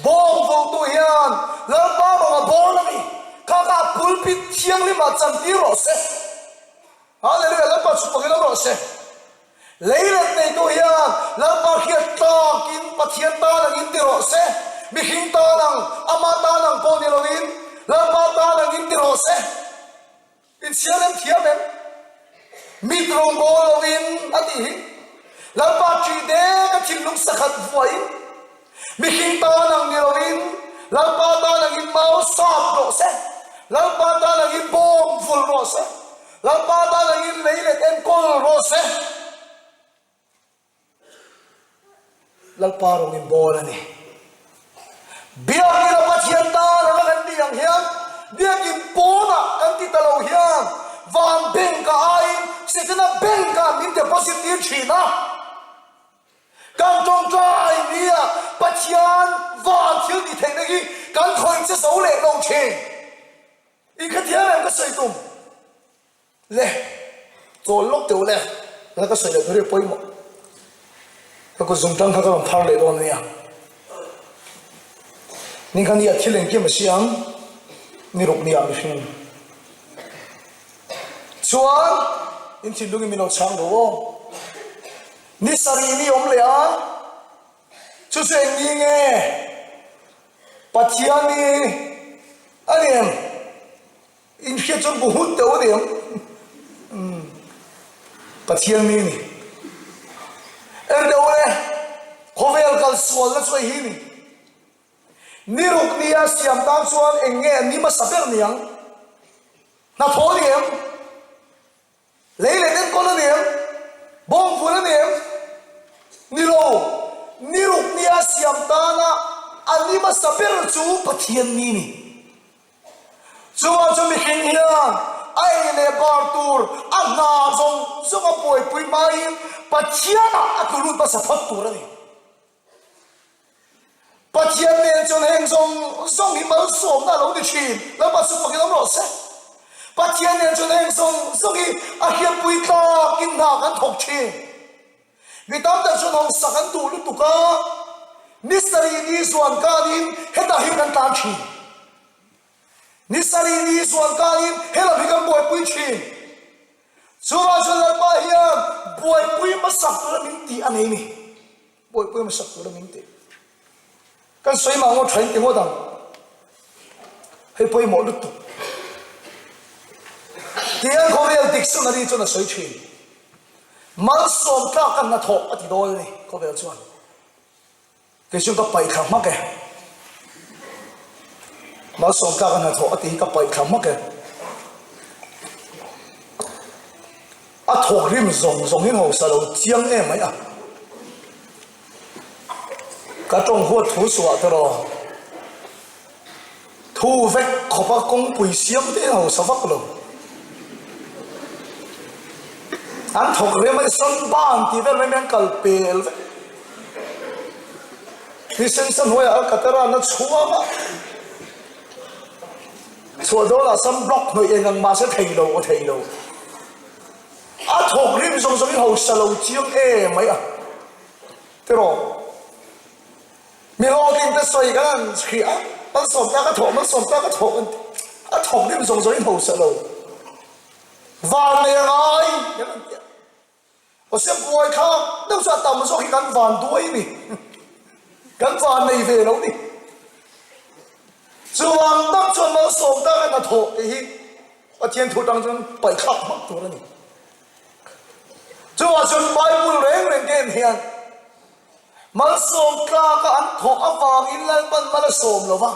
Bawng vultu hian Lalpa rawnga bawl a ni. Kha kha a pulpit thianghlimah chantir rawh se. Hallelujah Lalpa chu pakin awm rawh se. Leilet neitu hian Lalpa hriat tlakin Pathian tan angin ti rawh se, mihring tan ang, ama tan ang pawh ni loin Lalpa tan angin ti rawh se. Inchhiar em thiam em? Mit rawngbâwl loin a tih hi Lalpa ṭih dêk a thinlung sakhat vuahin mihring tan ang ni loin Lalpa tan angin mau sâp rawh se, Lalpa tan angin bawm vul rawh se. Lalpa tan angin leilet enkawl rawh se. Lalpa rawng in bawl a ni. Biakin a Pathian tan anga kan tih ang hian biakin pawnah kan ti ta lo hian van bank ah aiin Setana bank ah min deposit tir thin a. Kan tawngtai nia Pathian van thil tih theihna hi kan khawih che zo leh lo thin. I khathiam em ka sawi tum le chawl lawk teuh le la ka sawi leh tur hi a pawimawh ka kut zung tang kha ka rawn phar leh dawn ania ni kha nia thil engkim a siam ni ruk nia mihring chuan in thinlung in min lo chhang ro aw ni sarih ni awm leh a chu chu eng ni nge Pathian hi a ni em? In hriat chuan bu nghut deuh a ni em? Umm Pathian mi a ni. En deuh le, khawvel kal sualna chu hei hi a ni. Ni ruk nia siam tan chuan eng nge an ni hmasa ber ni ang? Hnathawh a ni em? Lei leh enkawl a ni em? Bawngvun a ni em? Ni lo, ni ruk nia siam tana a ni hmasa ber chu Pathian ni ni. Chuvang chu mihring hian a ei leh bar tur a hna zawng zawng a buaipui hmain Pathianah a tlu lut hmasa phawt tur a ni. Pathian nen chuan heng zawng zawng hi malsawmna a lo ni thin. Lalpa chu fakin awm rawh se. Pathian nen chuan heng zawng zawng hi a hriatpui tlakin hna kan thawk thin. Mi tam tak chuan hausak an duh lutuk a, ni sarih ni zuan kanin hetah hi kan tlan thin. Ni sarih ni zuan kanin helam hi kan buaipui thin. Chuvang chuan Lalpa hian buaipui hmasak tura min tih a nei ni. Buaipui hmasak tura min tih. Kan sawi mah ngawt tha in ti ngawt ang. Hei pawimawh lutuk. Tiang khawvel dictionary chuan a sawi thin. Malsawm tlak ka hnathawh a ti dawn a ni khawvel chuan. Kei chuan ka paih thla hmak e. Malsawm tlak a hnathawh a tih hi ka paih thla hmak e. A thawk rim zawng zawng in hausa lo chiang em mai a. Ka tawng huat thu suah te rawh. Thu vek khawpa kawngpui siam te in hausa vak lo. An thawk rem a sunburn tih vel mai mai an kal pel vek. Thisen sa hnuaiah alkatara na chhuang a, chhuah dawnah sunblock hnawih eng ang mahse thei lo aw thei lo. A thawk rim zawng zawng in hausa lo chiang em mai a tiraw. Mi hlawhtling te sawi kan han hrih a, malsawm ta ka thawh, malsawm ta ka thawh kan ti. A thawk rim zawng zawng in hausa lo. Van nei a ngai kan han ti a. Awse buai thlak deuh chu a tam zawk hi kan van duai ni. Kan van nei ve lo ni. Chuvang tak chuan malsawm ta kan hnathawh tih hi Pathian thu atang chuan paihthlak hmak tur a ni. Chuvang chuan Bible reng reng te en hian Malsawm tlaka an thawh avangin Lalpan mal a sawm lo va.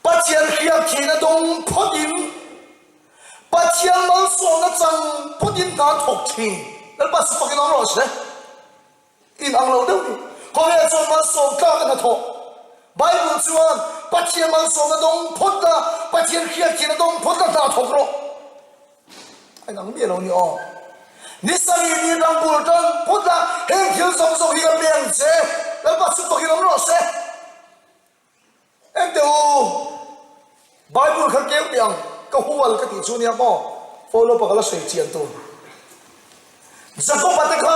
Pathian hriatthihna dawng phawtin, Pathian malsawmna chang phawtin hna an thawk thin. Lalpa chu fakin awm rawh se. In ang lo deuh ni. Khawvel chuan malsawm tlaka hnathawh. Bible chuan Pathian malsawmna dawng phawt la, Pathian hriatthihna dawng phawt la hna thawk rawh. A inang miah lo ni aw. Ni sarih ni rang bul tan phawt la, heng thil zawng zawng hi ka pe ang che, Lalpa chu fakin awm rawh se. Engte u, Bible kha keu teh ang, ka hual ka tih chu nia maw, follow pa ka la sawi chian tur. Jacob-a te kha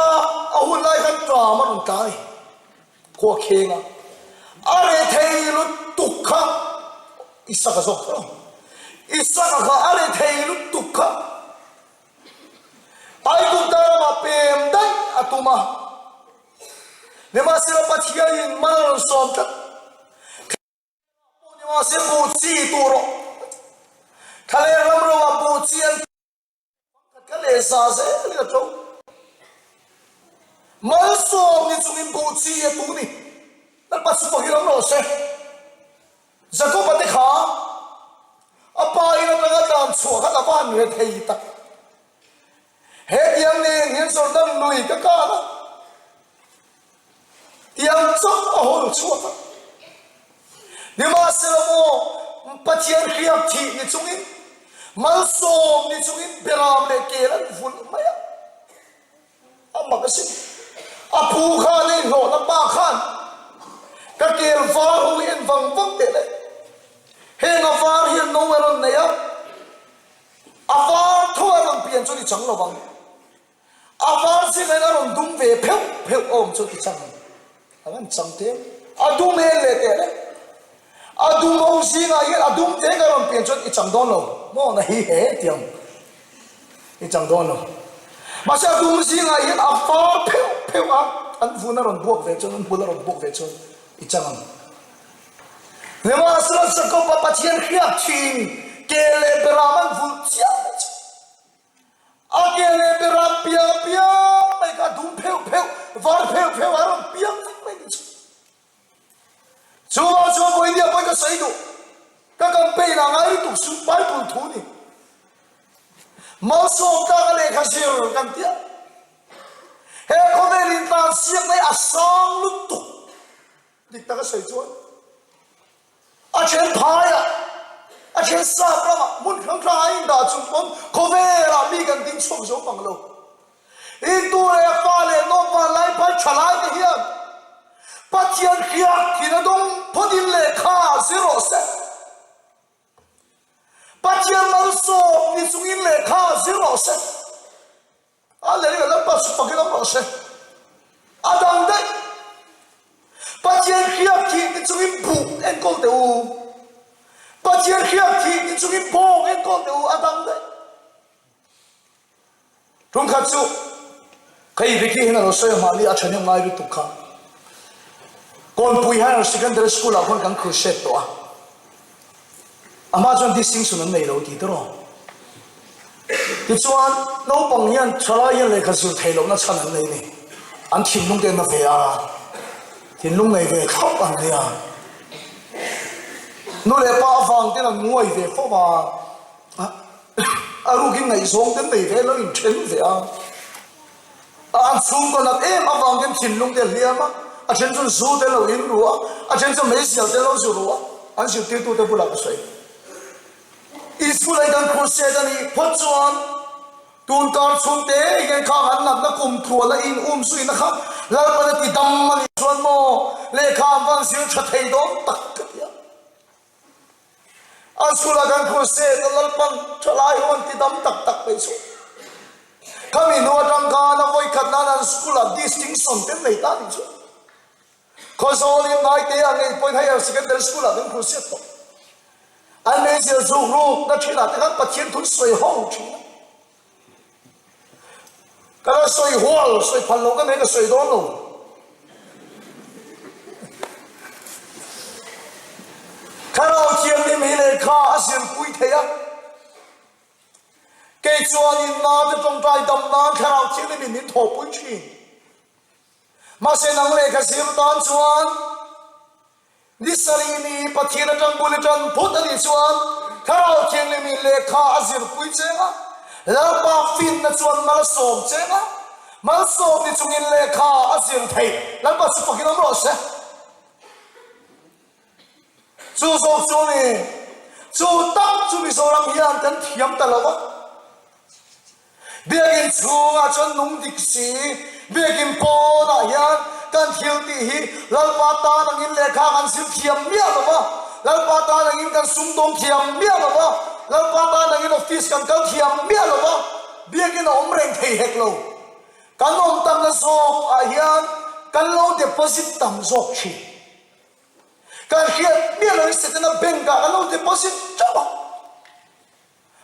a hun lai khan ṭam a rawn tla a ni. Khua kheng a, a reh thei lutuk kha Isaka zawk tho. Isaka kha a reh thei lutuk kha Aigupta ramah pem daih a tum a, nimahsela Pathianin mal a rawn sawm tlat. Thlalêrah pawh nimahse buh chi tur rawh. Thlalêr ram roah buh chi an Pakhat kha leh za zel in a to. Malsawm ni chungin buh chi a tu ni. Lalpa chu fak in awm rawh se. Jakob-a te kha a pa in atanga tlan chhuah khan a va han re thei tak. He tiang nen hian Jordan lui ka kan a. Tiang chauh a hawl chhuak a. Nimahsela maw, Pathian hriak thih ni chungin, malsawm ni chungin Beram leh kel an vulh mai a. A mak asin. A pu khan a inhlawhna pa khan ka kel var ho hi en vang vang teh le. Heng a var hian no a rawn nei a, a var tho a rawn pian chuan i chang lo vang. A var zingah a rawn dum ve pheuh pheuh awm chu ti chang a rawn chang teh a dum en leh teh reng a dum ho zingah hian a dum te ka rawn pian chuan i chang dawn lo maw na hi he tiang i chang dawn lo mahse a dum zingah hian a var pheuh pheuh a an vun a rawn buak ve chuan an hmul a rawn buak ve chuan i chang ang nimahsela Jakob-a Pathian hriak thin ke leh beram an vulh chiah mai chu A ke leh beram piang a piang mai kha a dum pheuh pheuh, var pheuh pheuh a rawn piang vek mai ni chu. Chuvang chuan vawinia pawhin ka sawi duh, ka campaign ah ngai lutuk suh, Bible thu ni. Malsawm tlak a lehkha zir kan tia. He khawvel intlan siak mai a sang lutuk. Dik tak a sawi chuan a then phaiah, a then sap ramah hmun hrang hrangah a indah chung pawn khawvelah mi kan ding chhuak zo pang lo. Intu leh fa leh nawmpa lai phai tha lai te hian. Pathian hriak thin a dawng phawtin lehkha zir rawh se. Pathian malsawm ni chungin lehkha zir rawh se. Hallelujah, Lalpa chu fakin awm rawh se. A dang daih. Pathian hriak thih ni chungin buh enkawl teh u. Pathian hriak thih ni chungin bawng enkawl teh u. A dang daih. Ṭumkhat chu hei Vicky hian a lo sawi a mahni a ṭhahnem ngai lutuk kha. Kawnpui Higher Secondary School ah khawn kan crusade tawh a. A hma chuan distinction an nei lo ti tawh. Tichuan naupang hian thalai hian lehkha zir theih lohna chhan an nei a ni. An thinlung te na ve a, thinlung nei ve thlawp an nia. Nu leh pa avang ten an nguai ve fo a. A rukin ngaihzawng te nei ve lo in then ve a, a an chhungkaw nat em avang ten thinlung te a hliam a, a then chuan zu te lo in ru a, a then chuan meizial te lo zu ru a, an zirtirtu te bulah ka sawi. Isua lei kan crusade a nih phawt chuan tun kar chhung te hian khang an natna kum tluan a in um zuina kha Lalpan a ti dam a nih chuan maw lehkha an van zir tha thei dawn tak ka ti a. A chhula kan crusade a Lalpan thalai ho an ti dam tak tak mai chu. Khami hnu atang khan a vawikhat nan an school ah distinction te nei ta nih chu. Khawzawl in Naite ah ngei pawhin higher secondary school ah kan crusade tawh. An meizial zuk ruk na thin ah te khan Pathian thun sawi ho thin a. Ka la sawi hual, sawi phal lo ka nei ka sawi dawn lo. Thlarau Thianghlim hi lehkha a zirpui thei a. Kei chuanin nate tawngtai dam nan Thlarau Thianghlimin min thawhpui thin. Mahse nang lehkha zir tan chuan Ni sarih ni Pathian atang bul i tan phut a nih chuan Thlarau Thianghlim in lehkha a zirpui cheng a, Lalpa finna chuan mal a sawm cheng a, malsawm ni chungin lehkha a zir theih. Lalpa chu fakin awm rawh se. Chu zawk chu a ni. Chu tak chu Mizoram hian kan thiam ta lo a. Biakinn chhungah chuan nung dik si, biakinn pawnah hian kan thil tih hi Lalpa tan angin lehkha kan zir thiam miah lo va, Lalpa tan angin kan sumdawng thiam miah lo va, Lalpa tan angin office kan kal thiam miah lo va, biakinn a awm reng thei hek lo. Kan awm tamna zawk ah hian kan lo deposit tam zawk thin. Kan hriat miah loin Setana bank ah kan lo deposit teuh a.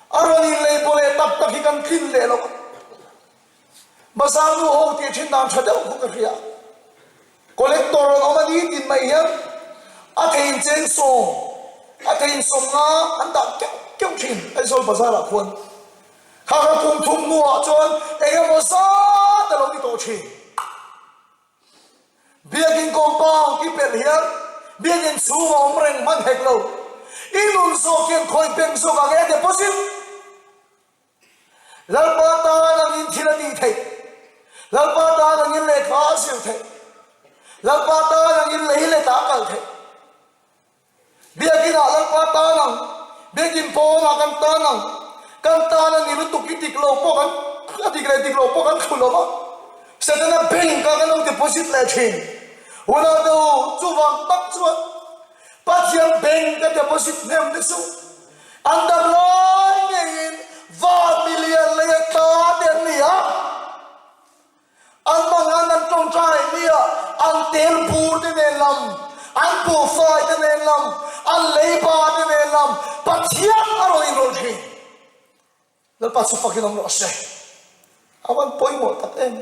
A rawn in lei pawh leh tak tak hi kan tlin leh lo a. Bazar nu ho tih thin dan tha deuh khu ka hria. Collector rawn awm a ni tin mai hian a thei in cheng sawm, a thei in sawm nga an dah keuh keuh thin Aizawl bazar ah khuan. Kha kha kum thum hnuah chuan eng emaw zat a lo ni tawh thin. Biakinn compound i pelh hian biakinn chhung a awm reng hman hek lo. I nun zawk hian khawi bank zawk ang e deposit. Lalpa tan angin thil a tih theih. Lalpa tan angin lehkha a zir theih. Lalpa tan angin lei let ah a kal theih. Biakin ah Lalpa tan ang, biakin pawn ah kan tan ang, kan tan a ni lutuk i dik lo pawh kan a dik leh dik lo pawh kan thlu lo va, Setana bank ah kan lo deposit leh thin. Hunah te u, chuvang tak chuan Pathian bank a deposit hnem te chu an dam lai ngeiin van milian lei a tla te an ni a. An mangan an tawngtai nia, an tel bur te nen lam, an buhfai te nen lam, an leiba te nen lam, Pathian a rawn inrawlh thin. Lalpa chu fakin awm rawh se. A van pawimawh tak em.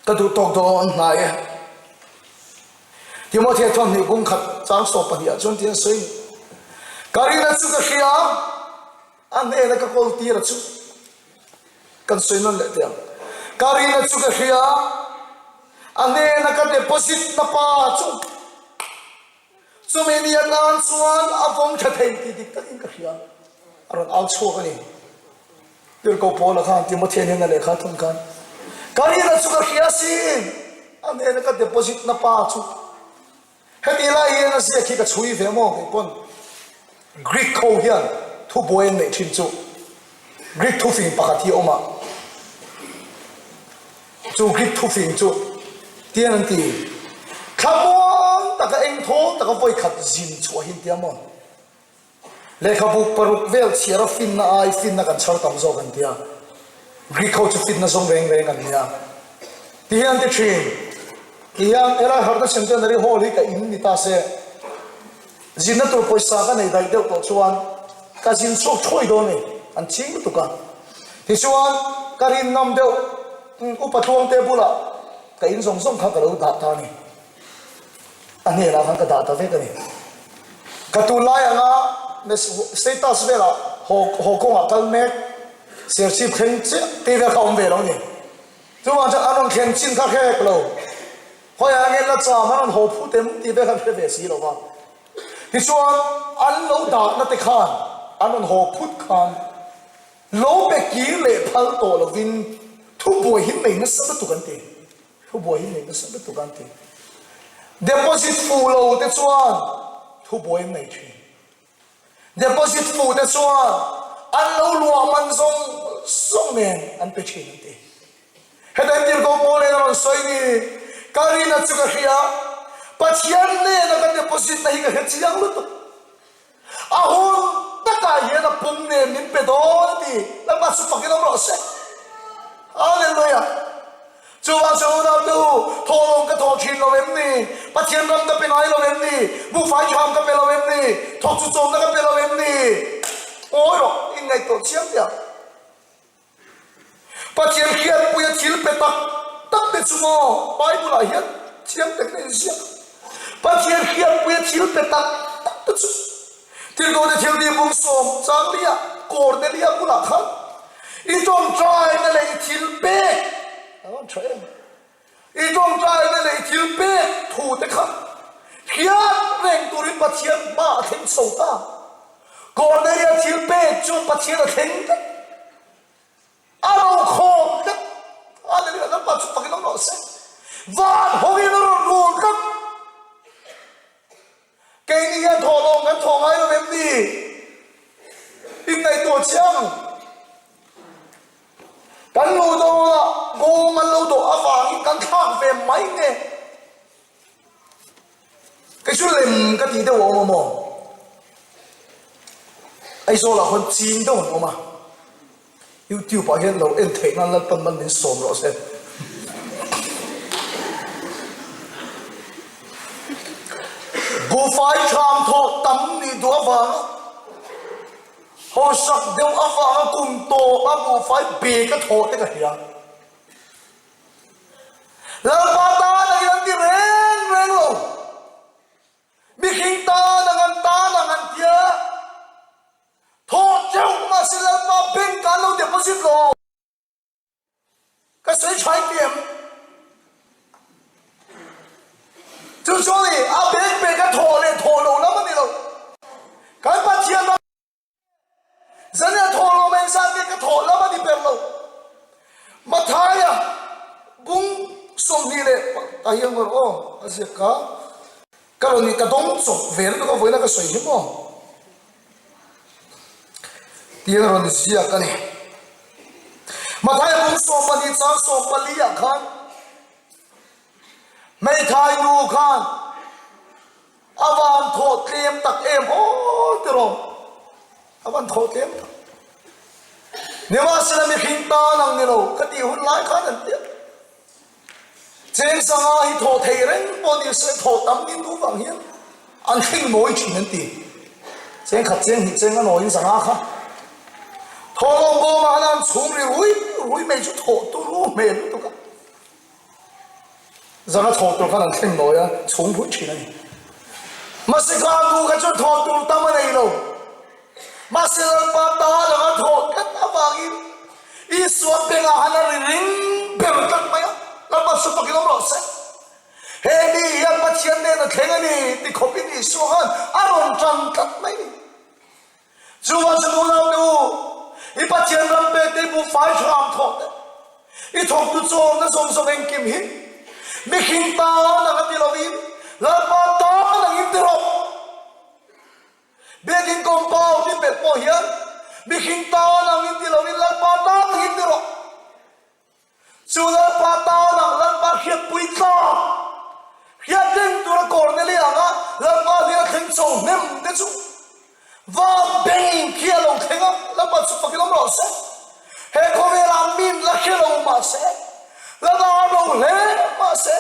Ka duh tawk dawn hnai e. Timothea thawmhnih bung khat chang sawm pahnihah chuan ti an sawi. Ka rina chu ka hria, a hnena ka kawl tir a chu. Kan sawi nawn leh teh ang. Ka rina chu ka hria, a hnena ka deposit na pa chu chumi ni atan chuan a vawng tha thei tih dik takin ka hria. A rawn au chhuak a ni. Tirhkoh Paula khan Timothea hnena lehkha a thawn khan, Ka rina chu ka hria asin, a hnena ka deposit na pa chu. Heti lai hian a ziak hi ka chhui ve maw kei pawn Greek ho hian thubuai an neih thin chu Greek thufing pakhat hi a awm a, chu Greek thufing chu tiang an ti. Thlamuang taka engthawl taka vawi khat zin chhuah hi an tia maw? Lehkhabu paruk vel chhiara finna ai finna kan chhar tam zawk an tia. Greek ho chu finna zawng reng reng an nia. Ti hian ti thin. Ti hian helai Harna Centenary Hall hi ka in ni ta se. Zinna tur pawisa ka nei daih deuh tawh chuan ka zin chhuak thuai dawn a ni, an ching lutuk a. Tichuan ka rin ngam deuh upa tluangte bulah ka in zawng zawng kha ka lo dah ta a ni. A hnenah khan ka dah ta vek a ni. Ka tunlai anga status velah haw haw kawngah kal mek Serchhip thleng chiah tih vel kha awm ve lo a ni. Chuvang chuan an rawn thleng chin kha hrek lo. Khawiah nge la cham an rawn haw phut em tih vel khan hre ve si lo va. Tichuan an lo dahna te khan an rawn haw phut khan lo pe kir leh phal tawh lovin thubuai hi nei nasa lutuk an ti. Thubuai hi nei nasa lutuk an ti. Deposit fuh lo te chuan thubuai an nei thin. Deposit fuh te chuan an lo luah man zawng zawng nen an pe thin an ti. Heta entirko pawl nen a rawn sawi ni, ka rina chu ka hria, Pathian nena ka deposit na hi ka hre chiang lutuk. A hun takah hian a pum nen min pe dawn a ti, Lalpa chu fakin awm rawh se. Hallelujah! Chuvang chuan unaute u, thawhlawm ka thawh thin lo em ni? Pathian ram ka pe ngai lo em ni? Buhfai tham ka pe lo em ni? Thawk chu chawmna ka pe lo em ni? Ngawi rawh, inngaihtuah chiang teh ang. Pathian hriatpuia thil pe tak tak te chu maw Bible ah hian chiang takin a inziak. Pathian hriatpuia thil pe tak tak te chu Tirhkohte thiltih bungsawm Changlia Kornelia bulah khan i tawngtaina leh i thil pek a rawn tha em? I tawngtaina leh i thil pek thu te kha hriat reng turin Pathian hma a thleng chho ta. Kornelia thil pek chu Pathian a thleng tlat. A rokhawm tlat. Hallelujah, Lalpa chu fakin awm rawh se. Van hawngin a rawn rul tlat. Keini hian thawhlawm kan thawh ngai lo em ni? Inngaihtuah chiang. Kan luh dawnah bawm an lo dawh avangin kan thlak ve mai nge? Kei chu lem ka tih deuh a awm a maw? Aizawlah khuan ching deuh an awm a. YouTube ah hian lo en theih nan Lalpan man min sawm rawh se. Buhfai tham thawh tam nih duh avanga hausak deuh avanga kum tawp a buhfai bag a thawh te ka hria. Lalpa tan ang in an ti reng reng lo. Mihring tan ang an tan ang an tia. Thawh teuh mahse Lalpa bank ah an lo deposit lo. Ka sawi tha i em? Chu chuan i a bank pek a thawh leh thawh lo lam a ni lo. Kan Pathian ram Zania thawh lo mai zat nge ka thawh lam a ni ber lo. Mathaia bung 20 leh a hian ngawr aw a ziak ka ka rawn ka dawng chawp ve lutuk a vawiin a ka sawi hi maw. Tiin a rawn ziak a ni. Mathaia bung 12 chang 14 ah khan hmeithai nu khan A van thawh tlem tak em aw tiraw? A van thawh tlem tak. Nimahsela mihring tan ang ni lo ka tih hun lai khan an ti a. Cheng sanga hi thawh thei reng pawh ni se thawh tam nin duh vang hian an thleng nawi thin an ti. Cheng khat cheng hnih cheng a nawiin zanga kha thawhlawm bawmah khan an chhum ri rui rui mai chu thawh turu hmel lutuk a. Zanga thawh tur khan an thleng nawi a, chhung pui thin a ni. Mahse kha nu kha chuan thawh tur tam a nei lo. Mahse Lalpa ta langa thawh tlat avangin Isua bengah han a ri ring ber tlat mai a, Lalpa chu fakin awm rawh se. He mi hian Pathian nen a thleng a ni ti khawpin Isua khan a rawn tan tlat mai a ni. Chuvang chuan unaute u, i Pathian ram pek te, i buhfai hram thawh te, i thawktu chawmna zawng zawng engkim hi mihring tan ang a ti lovin Lalpa tan angin ti rawh. Biakin compound i belh pawh hian mihring tan angin ti lovin Lalpa tan angin ti rawh. Chu Lalpa tan ang Lalpa hriatpui tlak, hriat reng. hnem te chu van beng khi a lo thleng a, Lalpa chu fakin awm rawh se. He khawvelah min la hre lo mah se, la dar lo hle mah se,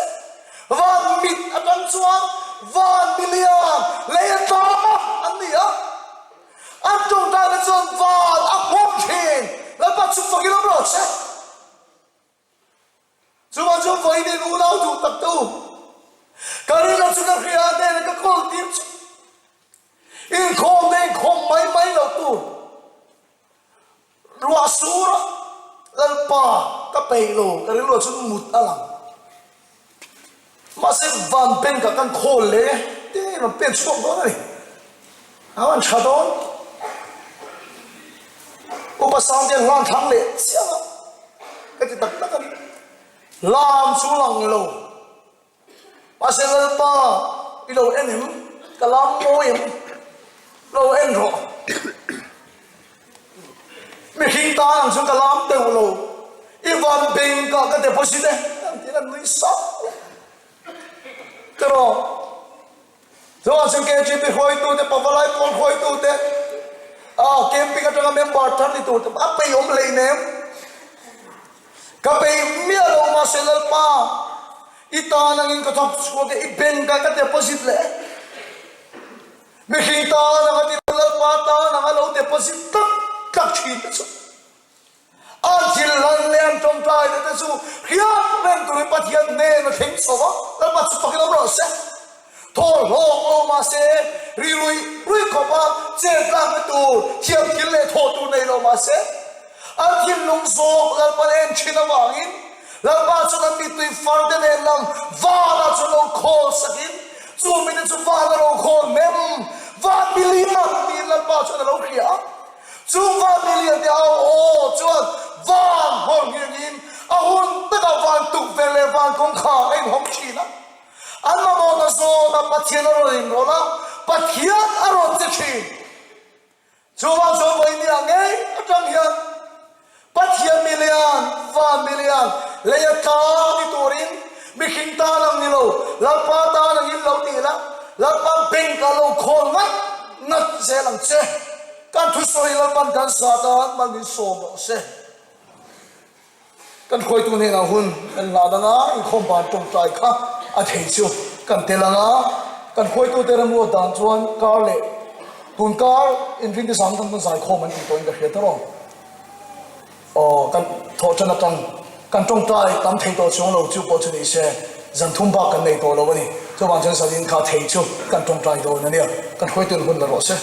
van mit atang chuan van milian lei a tlawm a an ni a. An tawngtaina chuan van a hmawm thin, Lalpa chu fakin awm rawh se. Chuvang chuan vawiin unau duh tak te u, ka rinna chu ka hria a hnenah ka kawl tir chu. Inkhawm te inkhawm mai mai lo tur ruah sur a, Lalpa ka peih lo, ka rilruah chuan mut a lang. Mahse van bank ah kan khawl leh e, te rawn pen chhuak dawn a ni. A rawn tha dawn. Upa Sangte an hlan thlang leh chiang a, ka ti tak tak a ni. Lam chu lang lo. Mahse Lalpa i lo en em? Ka lam mawi em? Lo en rawh. Mihring tan ang chu ka lam deuh lo, i van bank ah ka deposit e, ang tiin an nui sak a. Ka rawh. Chuan chu KGP hruaitute, Pavalai pawl hruaitute, ah camping atanga member thar ni tur te a peih awm hleinem. Ka peih miah lo mahse Lalpa, i tan angin ka thawk chhuak e, i bank ah ka deposit leh e. Mihring tan anga ti lo Lalpa tan anga lo deposit tlak tlak thin te chu an thil hlan leh an tawngtai leh te chu hriat reng turin Pathian hnen a thleng chho a, Lalpa chu fakin awm rawh se. Thaw hlawk lo mahse ri ruih ruih khawpa chet tlakna tur thiam thil leh thawh tur nei lo mahse an thinlung zawk Lalpan en thin avangin Lalpa chuan an mittui far te nen lam vanah chuan lo khawl sakin chu mite chu van a lo khawl hnem van milian tiin Lalpa chuan a lo hria a. Chung van milian te au aw chuan van hawr nghengin a hun takah van tukverh leh van kawngkhar a inhawng thin a. An mamawhna zawna Pathian a rawn inrawlh a, Pathian a rawn che thin. Chuvang chuan vawinia ngei atang hian Pathian milian, van milian, lei a tla ni turin mihring tan ang ni lo, Lalpa tan angin lo ti la, Lalpa bank ah lo khawl ngat ngat zel ang che. Kan thusawi Lalpan kan zat a, mal min sawm rawh se. Kan hruaitu hnenah hun kan la dang a, inkhawm ban tawngtai kha a thei chu kan tel ang a, kan hruaitute remruat dan chuan kar leh tun kar inrinte zang kan kan zaikhawm an tih tawhin ka hria tawh. Aw, kan thawh tan atang kan tawngtai tam thei tawh chuang lo chu pawh chu ni se, zan thum bak kan nei tawh lo a ni. Chuvang chuan zanin kha thei chu kan tawngtai dawn a nia, kan hruaitun hun la rawh se.